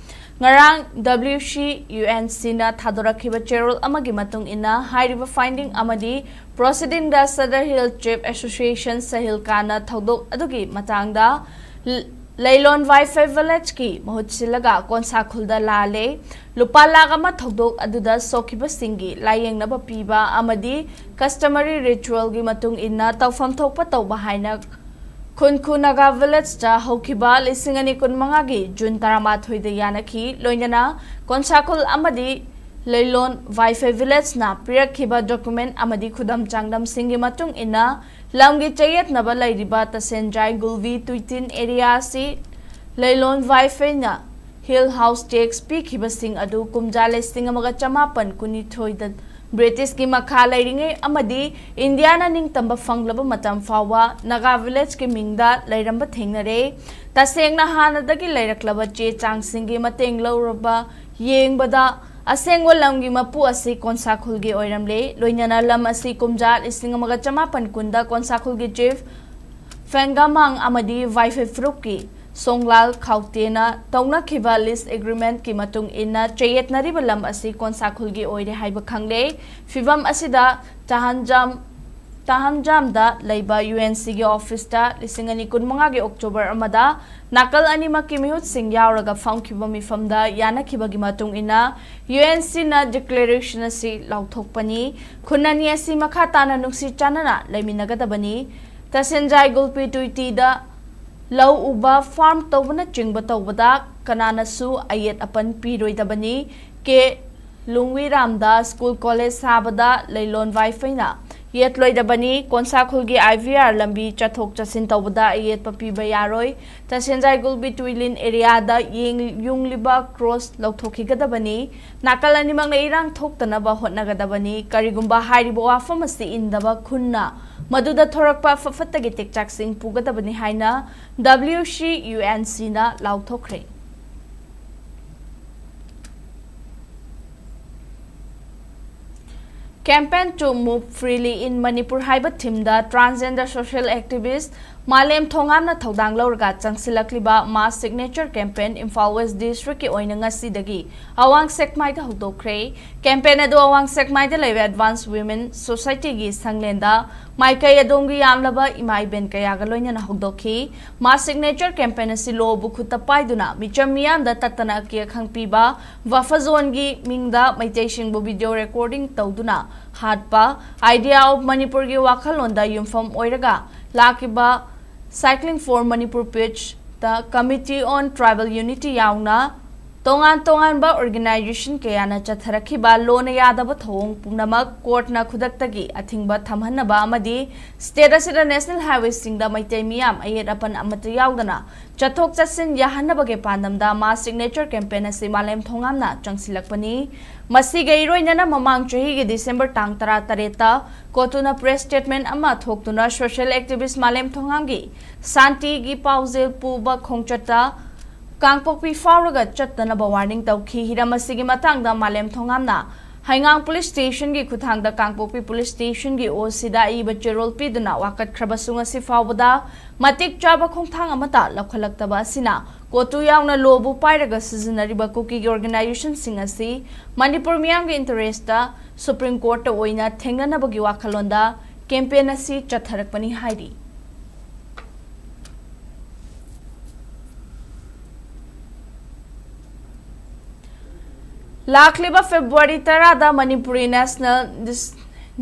ꯉꯔꯥꯡ W C U N C ꯅ ꯊꯥꯗꯣꯔꯛꯈꯤꯕ ꯆꯦꯔꯣꯜ ꯑꯃꯒꯤ ꯃꯇꯨꯡ ꯏꯟꯅ, ꯍꯥꯏꯔꯤꯕ finding ꯑꯃꯗꯤ proceeding ꯗ Sadar Hill Chief Association Sahil ꯀꯥꯟꯅ ꯊꯧꯗꯣꯛ ꯑꯗꯨꯒꯤ ꯃꯇꯥꯡꯗ ꯂ-, ꯂꯩꯂꯣꯟ ꯋꯥꯏꯐꯩ ꯚꯤꯂꯦꯖꯀꯤ ꯃꯍꯨꯠ ꯁꯤꯜꯂꯒ ꯀꯣꯟꯁꯥꯈꯨꯜꯗ ꯂꯥꯜꯂꯦ꯫ ꯂꯨꯄꯥ ꯂꯥꯈ ꯑꯃ ꯊꯧꯗꯣꯛ ꯑꯗꯨꯗ ꯁꯣꯛꯈꯤꯕꯁꯤꯡꯒꯤ ꯂꯥꯌꯦꯡꯅꯕ ꯄꯤꯕ ꯑꯃꯗꯤ customary ritual ꯒꯤ ꯃꯇꯨꯡ ꯏꯟꯅ ꯇꯧꯐꯝ ꯊꯣꯛꯄ ꯇꯧꯕ ꯍꯥꯏꯅ ꯈꯨꯟꯈꯨ ꯅꯥꯒꯥ ꯚꯤꯂꯦꯖꯇ ꯍꯧꯈꯤꯕ ꯂꯤꯁꯤꯡ ꯑꯅꯤ ꯀꯨꯟꯃꯉꯥꯒꯤ ꯖꯨꯟ ꯇꯔꯥꯃꯥꯊꯣꯏꯗ ꯌꯥꯅꯈꯤ꯫ ꯂꯣꯏꯅꯅ ꯀꯣꯟꯁꯥꯈꯨꯜ ꯑꯃꯗꯤ ꯂꯩꯂꯣꯟ ꯋꯥꯏꯐꯩ ꯚꯤꯂꯦꯖꯅ ꯄꯤꯔꯛꯈꯤꯕ document ꯑꯃꯗꯤ ꯈꯨꯗꯝ ꯆꯥꯡꯗꯝꯁꯤꯡꯒꯤ ꯃꯇꯨꯡ ꯏꯟꯅ ꯂꯝꯒꯤ ꯆꯌꯦꯠꯅꯕ ꯂꯩꯔꯤꯕ ꯇꯁꯦꯟꯖꯥꯏ ꯒꯨꯜꯕꯤ ꯇꯨꯏꯇꯤꯟ area ꯑꯁꯤ ꯂꯩꯂꯣꯟ ꯋꯥꯏꯐꯩꯅ Hill House tax ꯄꯤꯈꯤꯕꯁꯤꯡ ꯑꯗꯨ ꯀꯨꯝꯖꯥ ꯂꯤꯁꯤꯡ ꯑꯃꯒ ꯆꯃꯥꯄꯟ ꯀꯨꯟꯅꯤꯊꯣꯏꯗ ꯕ꯭ꯔꯤꯇꯤꯁꯀꯤ ꯃꯈꯥ ꯂꯩꯔꯤꯉꯩ ꯑꯃꯗꯤ ꯏꯟꯗꯤꯌꯥꯅ ꯅꯤꯡꯇꯝꯕ ꯐꯪꯂꯕ ꯃꯇꯝ ꯐꯥꯎꯕ ꯅꯥꯒꯥ ꯚꯤꯂꯦꯖꯀꯤ ꯃꯤꯡꯗ ꯂꯩꯔꯝꯕ ꯊꯦꯡꯅꯔꯦ꯫ ꯇꯁꯦꯡꯅ ꯍꯥꯟꯅꯗꯒꯤ ꯂꯩꯔꯛꯂꯕ ꯆꯦ ꯆꯥꯡꯁꯤꯡꯒꯤ ꯃꯇꯦꯡ ꯂꯧꯔꯕ ꯌꯦꯡꯕꯗ ꯑꯁꯦꯡꯕ ꯂꯝꯒꯤ ꯃꯄꯨ ꯑꯁꯤ ꯀꯣꯟꯁꯥꯈꯨꯜꯒꯤ ꯑꯣꯏꯔꯝꯂꯦ꯫ ꯂꯣꯏꯅꯅ ꯂꯝ ꯑꯁꯤ ꯀꯨꯝꯖꯥ ꯂꯤꯁꯤꯡ ꯑꯃꯒ ꯆꯃꯥꯄꯟ ꯀꯨꯟꯗ ꯀꯣꯟꯁꯥꯈꯨꯜꯒꯤ chief ꯐꯦꯡꯒꯥꯃꯥꯡ ꯑꯃꯗꯤ ꯋꯥꯏꯐꯩ ꯐꯨꯔꯨꯞꯀꯤ ꯁꯣꯡꯂꯥꯜ ꯈꯥꯎꯇꯦꯅ ꯇꯧꯅꯈꯤꯕ lease agreement ꯀꯤ ꯃꯇꯨꯡ ꯏꯟꯅ ꯆꯌꯦꯠꯅꯔꯤꯕ ꯂꯝ ꯑꯁꯤ ꯀꯣꯟꯁꯥꯈꯨꯜꯒꯤ ꯑꯣꯏꯔꯦ ꯍꯥꯏꯕ ꯈꯪꯂꯦ꯫ ꯐꯤꯚꯝ ꯑꯁꯤꯗ ꯇꯍꯟꯖꯥꯝ, ꯇꯍꯟꯖꯥꯝꯗ ꯂꯩꯕ U N C ꯒꯤ office ꯇ ꯂꯤꯁꯤꯡ ꯑꯅꯤ ꯀꯨꯟꯃꯉꯥꯒꯤ October ꯑꯃꯗ ꯅꯥꯀꯜ ꯑꯅꯤꯃꯛꯀꯤ ꯃꯤꯍꯨꯠꯁꯤꯡ ꯌꯥꯎꯔꯒ ꯐꯝꯈꯤꯕ ꯃꯤꯐꯝꯗ ꯌꯥꯅꯈꯤꯕꯒꯤ ꯃꯇꯨꯡ ꯏꯟꯅ U N C ꯅ declaration ꯑꯁꯤ ꯂꯥꯎꯊꯣꯛꯄꯅꯤ꯫ ꯈꯨꯟ ꯑꯅꯤ ꯑꯁꯤ ꯃꯈꯥ ꯇꯥꯅ ꯅꯨꯡꯁꯤ ꯆꯥꯟꯅꯅ ꯂꯩꯃꯤꯟꯅꯒꯗꯕꯅꯤ꯫ ꯇꯁꯦꯟꯖꯥꯏ ꯒꯨꯜꯄꯤ ꯇꯨꯏꯇꯤꯗ ꯂꯧ ꯎꯕ, farm ꯇꯧꯕꯅꯆꯤꯡꯕ ꯇꯧꯕꯗ ꯀꯅꯥꯅꯁꯨ ꯑꯌꯦꯠ ꯑꯄꯟ ꯄꯤꯔꯣꯏꯗꯕꯅꯤ꯫ ꯀꯦ ꯂꯨꯡꯋꯤꯔꯥꯝꯗ school college ꯁꯥꯕꯗ ꯂꯩꯂꯣꯟ ꯋꯥꯏꯐꯩꯅ ꯌꯦꯠꯂꯣꯏꯗꯕꯅꯤ꯫ ꯀꯣꯟꯁꯥꯈꯨꯜꯒꯤ I V R ꯂꯝꯕꯤ ꯆꯠꯊꯣꯛ ꯆꯠꯁꯤꯟ ꯇꯧꯕꯗ ꯑꯌꯦꯠꯄ ꯄꯤꯕ ꯌꯥꯔꯣꯏ꯫ ꯇꯁꯦꯟꯖꯥꯏ ꯒꯨꯜꯕꯤ ꯇꯨꯏꯂꯤꯟ area ꯗ ꯌꯦꯡ-, ꯌꯨꯡꯂꯤꯕ cross ꯂꯧꯊꯣꯛꯈꯤꯒꯗꯕꯅꯤ꯫ ꯅꯥꯀꯜ ꯑꯅꯤꯃꯛꯅ ꯏꯔꯥꯡ ꯊꯣꯛꯇꯅꯕ ꯍꯣꯠꯅꯒꯗꯕꯅꯤ꯫ ꯀꯔꯤꯒꯨꯝꯕ ꯍꯥꯏꯔꯤꯕ ꯋꯥꯐꯝ ꯑꯁꯤ ꯏꯟꯗꯕ ꯈꯨꯟꯅ ꯃꯗꯨꯗ ꯊꯣꯔꯛꯄ ꯑꯐ ꯐꯠꯇꯒꯤ ꯇꯦꯛꯆꯥꯛꯁꯤꯡ ꯄꯨꯒꯗꯕꯅꯤ ꯍꯥꯏꯅ W C U N C ꯅ ꯂꯥꯎꯊꯣꯛꯈ꯭ꯔꯦ꯫ Campaign to Move Freely in Manipur ꯍꯥꯏꯕ theme ꯗ transgender social activist ꯃꯥꯂꯦꯝ ꯊꯣꯉꯥꯝꯅ ꯊꯧꯗꯥꯡ ꯂꯧꯔꯒ ꯆꯪꯁꯤꯜꯂꯛꯂꯤꯕ Mass Signature Campaign Imphal west ꯗꯤꯁꯇ꯭ꯔꯤꯛꯀꯤ ꯑꯣꯏꯅ ꯉꯁꯤꯗꯒꯤ ꯑꯋꯥꯡ ꯁꯦꯛꯃꯥꯏꯗ ꯍꯧꯗꯣꯛꯈ꯭ꯔꯦ꯫ ꯀꯦꯝꯄꯦꯟ ꯑꯗꯨ ꯑꯋꯥꯡ ꯁꯦꯛꯃꯥꯏꯗ ꯂꯩꯕ Advanced Women Societyꯒꯤ ꯁꯪꯂꯦꯟꯗ ꯃꯥꯏꯀꯩ ꯑꯗꯣꯝꯒꯤ ꯌꯥꯝꯂꯕ ꯏꯃꯥ ꯏꯕꯦꯟ ꯀꯌꯥꯒ ꯂꯣꯏꯅꯅ ꯍꯧꯗꯣꯛꯈꯤ꯫ Mass Signature Campaign ꯑꯁꯤ ꯂꯣꯕꯨ ꯈꯨꯠꯇ ꯄꯥꯏꯗꯨꯅ ꯃꯤꯆꯝ ꯃꯤꯌꯥꯝꯗ ꯇꯠꯇꯅ ꯑꯀꯤ ꯑꯈꯪ ꯄꯤꯕ, buffer zoneꯒꯤ ꯃꯤꯡꯗ ꯃꯩꯇꯩꯁꯤꯡꯕꯨ video recording ꯇꯧꯗꯨꯅ ꯍꯥꯠꯄ, Idea of Manipurꯒꯤ ꯋꯥꯈꯜꯂꯣꯟꯗ ꯌꯨꯝꯐꯝ ꯑꯣꯏꯔꯒ ꯂꯥꯛꯈꯤꯕ Cycling for Manipur Peace, the Committee on Tribal Unity ꯌꯥꯎꯅ ꯇꯣꯉꯥꯟ ꯇꯣꯉꯥꯟꯕ organization ꯀꯌꯥꯅ ꯆꯠꯊꯔꯛꯈꯤꯕ ꯂꯣꯅ ꯌꯥꯗꯕ ꯊꯧꯑꯣꯡ ꯄꯨꯝꯅꯃꯛ courtꯅ ꯈꯨꯗꯛꯇꯒꯤ ꯑꯊꯤꯡꯕ ꯊꯝꯍꯟꯅꯕ ꯑꯃꯗꯤ state ꯑꯁꯤꯗ national highwayꯁꯤꯡꯗ ꯃꯩꯇꯩ ꯃꯤꯌꯥꯝ ꯑꯌꯦꯠ ꯑꯄꯟ ꯑꯃꯠꯇ ꯌꯥꯎꯗꯅ ꯆꯠꯊꯣꯛ ꯆꯠꯁꯤꯟ ꯌꯥꯍꯟꯅꯕꯒꯤ ꯄꯥꯟꯗꯝꯗ Mass Signature Campaign ꯑꯁꯤ ꯃꯥꯂꯦꯝ ꯊꯣꯉꯥꯝꯅ ꯆꯪꯁꯤꯜꯂꯛꯄꯅꯤ꯫ ꯃꯁꯤꯒ ꯏꯔꯣꯏꯅꯅ ꯃꯃꯥꯡ ꯆꯍꯤꯒꯤ December ꯇꯥꯡ ꯇꯔꯥꯇꯔꯦꯠꯇ ꯀꯣꯇꯨꯅ press statement ꯑꯃ ꯊꯣꯛꯇꯨꯅ social activist ꯃꯥꯂꯦꯝ ꯊꯣꯉꯥꯝꯒꯤ ꯁꯥꯟꯇꯤꯒꯤ ꯄꯥꯎꯖꯦꯜ ꯄꯨꯕ ꯈꯣꯡꯆꯠꯇ ꯀꯥꯡꯄꯣꯛꯄꯤ ꯐꯥꯎꯔꯒ ꯆꯠꯇꯅꯕ warning ꯇꯧꯈꯤ꯫ ꯍꯤꯔꯝ ꯑꯁꯤꯒꯤ ꯃꯇꯥꯡꯗ ꯃꯥꯂꯦꯝ ꯊꯣꯉꯥꯝꯅ ꯍꯩꯉꯥꯡ police stationꯒꯤ ꯈꯨꯠꯊꯥꯡꯗ ꯀꯥꯡꯄꯣꯛꯄꯤ police stationꯒꯤ OCꯗ ꯑꯏꯕ ꯆꯦꯔꯣꯜ ꯄꯤꯗꯨꯅ ꯋꯥꯀꯠꯈ꯭ꯔꯕꯁꯨ ꯉꯁꯤ ꯐꯥꯎꯕꯗ ꯃꯇꯤꯛ ꯆꯥꯕ ꯈꯣꯡꯊꯥꯡ ꯑꯃꯠꯇ ꯂꯧꯈꯠꯂꯛꯇꯕ ꯑꯁꯤꯅ ꯀꯣꯇꯨ ꯌꯥꯎꯅ ꯂꯣꯕꯨ ꯄꯥꯏꯔꯒ ꯁꯤꯖꯤꯟꯅꯔꯤꯕ ꯀꯨꯀꯤꯒꯤ organizationꯁꯤꯡ ꯑꯁꯤ ꯃꯅꯤꯄꯨꯔ ꯃꯤꯌꯥꯝꯒꯤ interestꯇ Supreme Courtꯇ ꯑꯣꯏꯅ ꯊꯦꯡꯅꯅꯕꯒꯤ ꯋꯥꯈꯜꯂꯣꯟꯗ campaign ꯑꯁꯤ ꯆꯠꯊꯔꯛꯄꯅꯤ ꯍꯥꯏꯔꯤ꯫ ꯂꯥꯛꯂꯤꯕ February ꯇꯔꯥꯗ Manipuri National Dis-,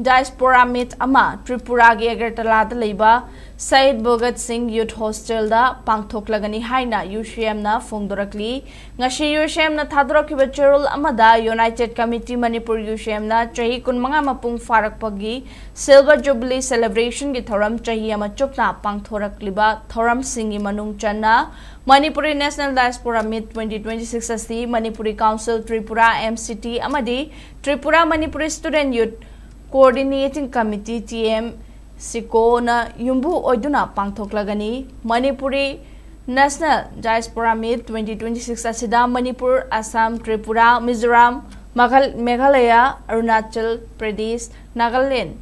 Diaspora Meet ꯑꯃ ꯇ꯭ꯔꯤꯄꯨꯔꯥꯒꯤ ꯑꯒꯔꯇꯂꯥꯗ ꯂꯩꯕ ꯁꯍꯤꯗ ꯚꯒꯠ ꯁꯤꯡ Youth Hostelꯗ ꯄꯥꯡꯊꯣꯛꯂꯒꯅꯤ ꯍꯥꯏꯅ UCMꯅ ꯐꯣꯡꯗꯣꯔꯛꯂꯤ꯫ ꯉꯁꯤ UCMꯅ ꯊꯥꯗꯣꯔꯛꯈꯤꯕ ꯆꯦꯔꯣꯜ ꯑꯃꯗ United Committee Manipur UCMꯅ ꯆꯍꯤ ꯀꯨꯟꯃꯉꯥ ꯃꯄꯨꯡ ꯐꯥꯔꯛꯄꯒꯤ Silver Jubilee celebrationꯒꯤ ꯊꯧꯔꯝ ꯆꯍꯤ ꯑꯃ ꯆꯨꯞꯅ ꯄꯥꯡꯊꯣꯔꯛꯂꯤꯕ ꯊꯧꯔꯝꯁꯤꯡꯒꯤ ꯃꯅꯨꯡ ꯆꯟꯅ Manipuri National Diaspora Meet twenty twenty-six ꯑꯁꯤ Manipuri Council Tripura, MCT, ꯑꯃꯗꯤ Tripura Manipuri Student Youth Coordinating Committee, TMCCYO, ꯅ ꯌꯨꯝꯕꯨ ꯑꯣꯏꯗꯨꯅ ꯄꯥꯡꯊꯣꯛꯂꯒꯅꯤ꯫ Manipuri National Diaspora Meet twenty twenty-six ꯑꯁꯤꯗ ꯃꯅꯤꯄꯨꯔ, ꯑꯁꯥꯝ, ꯇ꯭ꯔꯤꯄꯨꯔꯥ, ꯃꯤꯖꯣꯔꯥꯝ, ꯃꯈꯜ-, ꯃꯦꯘꯥꯂꯌꯥ, ꯑꯔꯨꯅꯥꯆꯜ ꯄ꯭ꯔꯗꯦꯁ, ꯅꯥꯒꯥꯂꯦꯟ,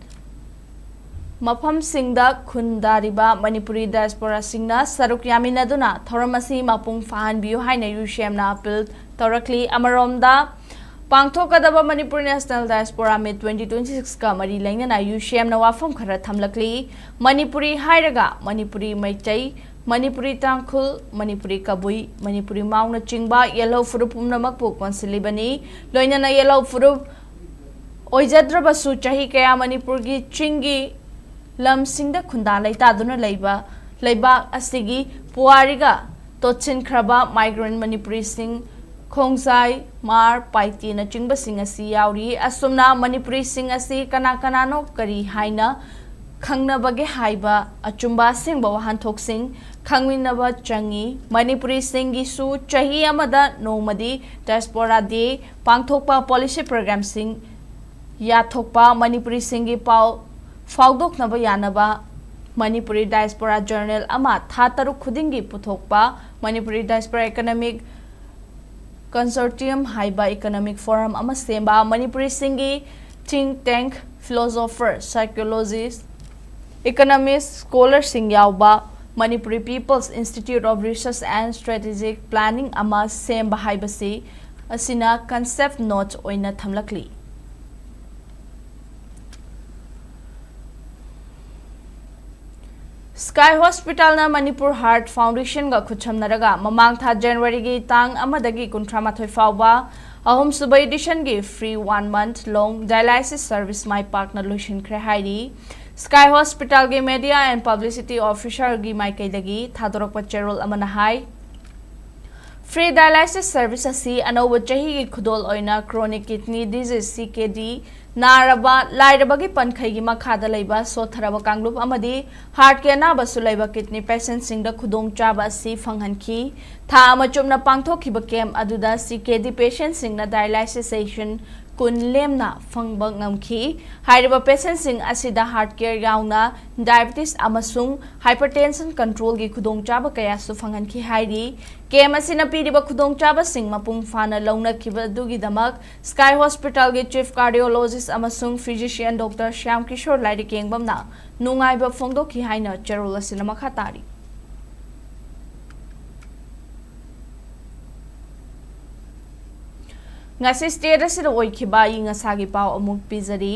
ꯃꯐꯝꯁꯤꯡꯗ ꯈꯨꯟꯗꯥꯔꯤꯕ ꯃꯅꯤꯄꯨꯔꯤ diasporaꯁꯤꯡꯅ ꯁꯔꯨꯛ ꯌꯥꯃꯤꯟꯅꯗꯨꯅ ꯊꯧꯔꯝ ꯑꯁꯤ ꯃꯄꯨꯡ ꯐꯥꯍꯟꯕꯤꯌꯨ ꯍꯥꯏꯅ UCMꯅ appeal ꯇꯧꯔꯛꯂꯤ꯫ ꯑꯃꯔꯣꯝꯗ, ꯄꯥꯡꯊꯣꯛꯀꯗꯕ Manipur National Diaspora Meet twenty twenty-sixꯀ ꯃꯔꯤ ꯂꯩꯅꯅ UCMꯅ ꯋꯥꯐꯝ ꯈꯔ ꯊꯝꯂꯛꯂꯤ꯫ ꯃꯅꯤꯄꯨꯔꯤ ꯍꯥꯏꯔꯒ ꯃꯅꯤꯄꯨꯔꯤ ꯃꯩꯇꯩ, ꯃꯅꯤꯄꯨꯔꯤ ꯇꯥꯡꯈꯨꯜ, ꯃꯅꯤꯄꯨꯔꯤ ꯀꯕꯨꯏ, ꯃꯅꯤꯄꯨꯔꯤ ꯃꯥꯎꯅꯆꯤꯡꯕ ꯌꯦꯜꯍꯧ ꯐꯨꯔꯨꯞ ꯄꯨꯝꯅꯃꯛꯄꯨ ꯀꯣꯟꯁꯤꯜꯂꯤꯕꯅꯤ꯫ ꯂꯣꯏꯅꯅ ꯌꯦꯜꯍꯧ ꯐꯨꯔꯨꯞ ꯑꯣꯏꯖꯗ꯭ꯔꯕꯁꯨ, ꯆꯍꯤ ꯀꯌꯥ ꯃꯅꯤꯄꯨꯔꯒꯤ ꯆꯤꯡꯒꯤ ꯂꯝꯁꯤꯡꯗ ꯈꯨꯟꯗꯥ ꯂꯩꯇꯥꯗꯨꯅ ꯂꯩꯕ ꯂꯩꯕꯥꯛ ꯑꯁꯤꯒꯤ ꯄꯨꯋꯥꯔꯤꯒ ꯇꯣꯠꯁꯤꯟꯈ꯭ꯔꯕ migrant ꯃꯅꯤꯄꯨꯔꯤꯁꯤꯡ, ꯈꯣꯡꯖꯥꯏ, ꯃꯥꯔ, ꯄꯥꯏꯇꯦꯅꯆꯤꯡꯕꯁꯤꯡ ꯑꯁꯤ ꯌꯥꯎꯔꯤ꯫ ꯑꯁꯨꯝꯅ ꯃꯅꯤꯄꯨꯔꯤꯁꯤꯡ ꯑꯁꯤ ꯀꯅꯥ ꯀꯅꯥꯅꯣ, ꯀꯔꯤ ꯍꯥꯏꯅ ꯈꯪꯅꯕꯒꯦ ꯍꯥꯏꯕ ꯑꯆꯨꯝꯕ ꯑꯁꯦꯡꯕ ꯋꯥꯍꯟꯊꯣꯛꯁꯤꯡ ꯈꯪꯃꯤꯟꯅꯕ ꯆꯪꯏ꯫ ꯃꯅꯤꯄꯨꯔꯤꯁꯤꯡꯒꯤꯁꯨ ꯆꯍꯤ ꯑꯃꯗ ꯅꯣꯡꯃꯗꯤ diaspora day ꯄꯥꯡꯊꯣꯛꯄ, policy programꯁꯤꯡ ꯌꯥꯊꯣꯛꯄ, ꯃꯅꯤꯄꯨꯔꯤꯁꯤꯡꯒꯤ ꯄꯥꯎ ꯐꯥꯎꯗꯣꯛꯅꯕ ꯌꯥꯅꯕ ꯃꯅꯤꯄꯨꯔꯤ diaspora journal ꯑꯃ ꯊꯥ ꯇꯔꯨꯛ ꯈꯨꯗꯤꯡꯒꯤ ꯄꯨꯊꯣꯛꯄ, ꯃꯅꯤꯄꯨꯔꯤ diaspora economic consortium ꯍꯥꯏꯕ economic forum ꯑꯃ ꯁꯦꯝꯕ, ꯃꯅꯤꯄꯨꯔꯤꯁꯤꯡꯒꯤ think tank, philosopher, psychologist, economist, scholarꯁꯤꯡ ꯌꯥꯎꯕ Manipuri People's Institute of Research and Strategic Planning ꯑꯃ ꯁꯦꯝꯕ ꯍꯥꯏꯕꯁꯤ ꯑꯁꯤꯅ concept note ꯑꯣꯏꯅ ꯊꯝꯂꯛꯂꯤ꯫ Sky Hospitalꯅ Manipur Heart Foundationꯒ ꯈꯨꯠꯁꯝꯅꯔꯒ ꯃꯃꯥꯡ ꯊꯥ Januaryꯒꯤ ꯇꯥꯡ ꯑꯃꯗꯒꯤ ꯀꯨꯟꯊ꯭ꯔꯥ ꯃꯥꯊꯣꯏ ꯐꯥꯎꯕ ꯑꯍꯨꯝꯁꯨꯕ editionꯒꯤ free one month long dialysis service ꯃꯥꯏ ꯄꯥꯛꯅ ꯂꯣꯏꯁꯤꯟꯈ꯭ꯔꯦ ꯍꯥꯏꯔꯤ꯫ Sky Hospitalꯒꯤ Media and Publicity Officerꯒꯤ ꯃꯥꯏꯀꯩꯗꯒꯤ ꯊꯥꯗꯣꯔꯛꯄ ꯆꯦꯔꯣꯜ ꯑꯃꯅ ꯍꯥꯏ, free dialysis service ꯑꯁꯤ ꯑꯅꯧꯕ ꯆꯍꯤꯒꯤ ꯈꯨꯗꯣꯜ ꯑꯣꯏꯅ chronic kidney disease, CKD, ꯅꯥꯔꯕ, ꯂꯥꯏꯔꯕꯒꯤ ꯄꯟꯈꯩꯒꯤ ꯃꯈꯥꯗ ꯂꯩꯕ ꯁꯣꯠꯊꯔꯕ ꯀꯥꯡꯂꯨꯞ ꯑꯃꯗꯤ heartꯀꯤ ꯑꯅꯥꯕꯁꯨ ꯂꯩꯕ kidney patientꯁꯤꯡꯗ ꯈꯨꯗꯣꯡꯆꯥꯕ ꯑꯁꯤ ꯐꯪꯍꯟꯈꯤ꯫ ꯊꯥ ꯑꯃ ꯆꯨꯞꯅ ꯄꯥꯡꯊꯣꯛꯈꯤꯕ camp ꯑꯗꯨꯗ CKD patientꯁꯤꯡꯅ dialysis session ꯀꯨꯟ ꯂꯦꯝꯅ ꯐꯪꯕ ꯉꯝꯈꯤ꯫ ꯍꯥꯏꯔꯤꯕ patientꯁꯤꯡ ꯑꯁꯤꯗ heart care ꯌꯥꯎꯅ diabetes ꯑꯃꯁꯨꯡ hypertension controlꯒꯤ ꯈꯨꯗꯣꯡꯆꯥꯕ ꯀꯌꯥꯁꯨ ꯐꯪꯍꯟꯈꯤ ꯍꯥꯏꯔꯤ꯫ Camp ꯑꯁꯤꯅ ꯄꯤꯔꯤꯕ ꯈꯨꯗꯣꯡꯆꯥꯕꯁꯤꯡ ꯃꯄꯨꯡ ꯐꯥꯅ ꯂꯧꯅꯈꯤꯕ ꯑꯗꯨꯒꯤꯗꯃꯛ Sky Hospitalꯒꯤ Chief Cardiologist ꯑꯃꯁꯨꯡ Physician Doctor ꯁ꯭ꯌꯥꯝ ꯀꯤꯁꯣꯔ ꯂꯥꯏꯔꯤꯛꯌꯦꯡꯕꯝꯅ ꯅꯨꯡꯉꯥꯏꯕ ꯐꯣꯡꯗꯣꯛꯈꯤ ꯍꯥꯏꯅ ꯆꯦꯔꯣꯜ ꯑꯁꯤꯅ ꯃꯈꯥ ꯇꯥꯔꯤ꯫ ꯉꯁꯤ state ꯑꯁꯤꯗ ꯑꯣꯏꯈꯤꯕ ꯑꯏꯪ ꯑꯁꯥꯒꯤ ꯄꯥꯎ ꯑꯃꯨꯛ ꯄꯤꯖꯔꯤ꯫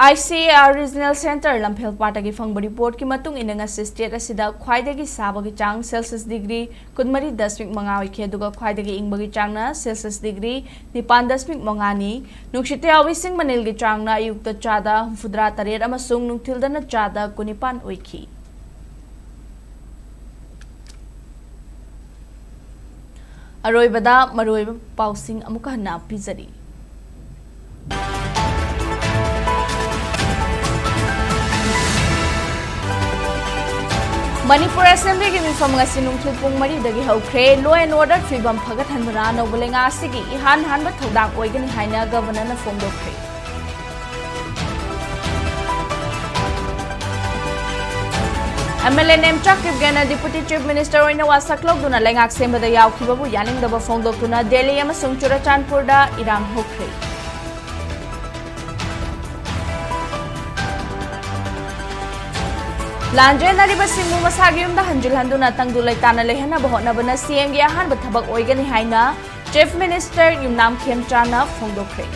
ICAR Regional Centre ꯂꯝꯐꯦꯜꯄꯥꯠꯇꯒꯤ ꯐꯪꯕ reportꯀꯤ ꯃꯇꯨꯡ ꯏꯟꯅ ꯉꯁꯤ state ꯑꯁꯤꯗ ꯈ꯭ꯋꯥꯏꯗꯒꯤ ꯁꯥꯕꯒꯤ ꯆꯥꯡ Celsius degree ꯀꯨꯟꯃꯔꯤ ꯗꯁꯃꯤꯛ ꯃꯉꯥ ꯑꯣꯏꯈꯤ, ꯑꯗꯨꯒ ꯈ꯭ꯋꯥꯏꯗꯒꯤ ꯏꯪꯕꯒꯤ ꯆꯥꯡꯅ Celsius degree ꯅꯤꯄꯥꯟ ꯗꯁꯃꯤꯛ ꯃꯉꯥꯅꯤ꯫ ꯅꯨꯡꯁꯤꯠꯇ ꯌꯥꯎꯕ ꯏꯁꯤꯡ ꯃꯅꯤꯜꯒꯤ ꯆꯥꯡꯅ ꯑꯌꯨꯛꯇ ꯆꯥꯗ ꯍꯨꯝꯐꯨꯇꯔꯥ ꯇꯔꯦꯠ ꯑꯃꯁꯨꯡ ꯅꯨꯡꯊꯤꯜꯗꯅ ꯆꯥꯗ ꯀꯨꯟꯅꯤꯄꯥꯟ ꯑꯣꯏꯈꯤ꯫ ꯑꯔꯣꯏꯕꯗ ꯃꯔꯨꯑꯣꯏꯕ ꯄꯥꯎꯁꯤꯡ ꯑꯃꯨꯛꯀ ꯍꯟꯅ ꯄꯤꯖꯔꯤ꯫ ꯃꯅꯤꯄꯨꯔ Assemblyꯒꯤ ꯃꯤꯐꯝ ꯉꯁꯤ ꯅꯨꯡꯊꯤꯜ ꯄꯨꯡ ꯃꯔꯤꯗꯒꯤ ꯍꯧꯈ꯭ꯔꯦ꯫ Law and order ꯐꯤꯕꯝ ꯐꯒꯠꯍꯟꯕꯅ ꯑꯅꯧꯕ ꯂꯩꯉꯥꯛ ꯑꯁꯤꯒꯤ ꯏꯍꯥꯟ ꯍꯥꯟꯕ ꯊꯧꯗꯥꯡ ꯑꯣꯏꯒꯅꯤ ꯍꯥꯏꯅ Governorꯅ ꯐꯣꯡꯗꯣꯛꯈ꯭ꯔꯦ꯫ MLA Nemcha ꯀꯤꯞꯒꯦꯅ Deputy Chief Minister ꯑꯣꯏꯅ ꯋꯥꯁꯛ ꯂꯧꯗꯨꯅ ꯂꯩꯉꯥꯛ ꯁꯦꯝꯕꯗ ꯌꯥꯎꯈꯤꯕꯕꯨ ꯌꯥꯅꯤꯡꯗꯕ ꯐꯣꯡꯗꯣꯛꯇꯨꯅ ꯗꯦꯜꯂꯤ ꯑꯃꯁꯨꯡ ꯆꯨꯔꯆꯥꯟꯄꯨꯔꯗ ꯏꯔꯥꯡ ꯍꯧꯈ꯭ꯔꯦ꯫ ꯂꯥꯟꯖꯦꯟꯅꯔꯤꯕꯁꯤꯡꯕꯨ ꯃꯁꯥꯒꯤ ꯌꯨꯝꯗ ꯍꯟꯖꯤꯜꯍꯟꯗꯨꯅ ꯇꯪꯗꯨ ꯂꯩꯇꯥꯅ ꯂꯩꯍꯟꯅꯕ ꯍꯣꯠꯅꯕꯅ CMꯒꯤ ꯑꯍꯥꯟꯕ ꯊꯕꯛ ꯑꯣꯏꯒꯅꯤ ꯍꯥꯏꯅ Chief Minister ꯌꯨꯝꯅꯥꯝ ꯈꯦꯝꯆꯥꯟꯅ ꯐꯣꯡꯗꯣꯛꯈ꯭ꯔꯦ꯫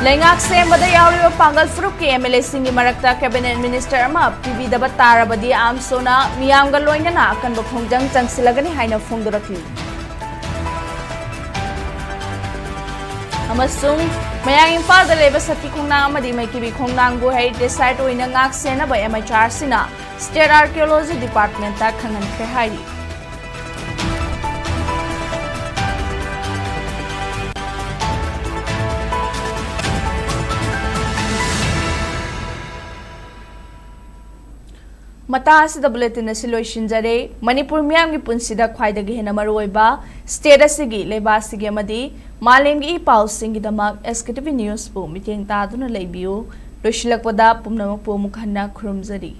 ꯂꯩꯉꯥꯛ ꯁꯦꯝꯕꯗ ꯌꯥꯎꯔꯤꯕ ꯄꯥꯡꯒꯜ ꯐꯨꯔꯨꯞꯀꯤ MLAꯁꯤꯡꯒꯤ ꯃꯔꯛꯇ Cabinet Minister ꯑꯃ ꯄꯤꯕꯤꯗꯕ ꯇꯥꯔꯕꯗꯤ AMSOꯅ ꯃꯤꯌꯥꯝꯒ ꯂꯣꯏꯅꯅ ꯑꯀꯟꯕ ꯈꯣꯡꯖꯪ ꯆꯪꯁꯤꯜꯂꯒꯅꯤ ꯍꯥꯏꯅ ꯐꯣꯡꯗꯣꯔꯛꯂꯤ꯫ ꯑꯃꯁꯨꯡ ꯃꯌꯥꯡ ꯏꯝꯐꯥꯜꯗ ꯂꯩꯕ ꯁꯈꯤ ꯈꯣꯡꯅꯥꯡ ꯑꯃꯗꯤ ꯃꯩꯀꯤꯕꯤ ꯈꯣꯡꯅꯥꯡꯕꯨ heritage site ꯑꯣꯏꯅ ꯉꯥꯛ ꯁꯦꯟꯅꯕ MHRCꯅ State Archaeology Departmentꯇ ꯈꯪꯍꯟꯈ꯭ꯔꯦ ꯍꯥꯏꯔꯤ꯫ ꯃꯇꯥꯡ ꯑꯁꯤꯗ ꯕꯨꯂꯦꯇꯤꯟ ꯑꯁꯤ ꯂꯣꯏꯁꯤꯟꯖꯔꯦ꯫ ꯃꯅꯤꯄꯨꯔ ꯃꯤꯌꯥꯝꯒꯤ ꯄꯨꯟꯁꯤꯗ ꯈ꯭ꯋꯥꯏꯗꯒꯤ ꯍꯦꯟꯅ ꯃꯔꯨꯑꯣꯏꯕ ꯁ꯭ꯇꯦꯠ ꯑꯁꯤꯒꯤ, ꯂꯩꯕꯥꯛ ꯑꯁꯤꯒꯤ ꯑꯃꯗꯤ ꯃꯥꯂꯦꯝꯒꯤ ꯏ ꯄꯥꯎꯁꯤꯡꯒꯤꯗꯃꯛ ꯑꯦꯁ ꯀꯦ ꯇꯤ ꯚꯤ ꯅ꯭ꯌꯨꯁꯄꯨ ꯃꯤꯠꯌꯦꯡ ꯇꯥꯗꯨꯅ ꯂꯩꯕꯤꯌꯨ꯫ ꯂꯣꯏꯁꯤꯜꯂꯛꯄꯗ ꯄꯨꯝꯅꯃꯛꯄꯨ ꯑꯃꯨꯛ ꯍꯟꯅ ꯈꯨꯔꯨꯝꯖꯔꯤ꯫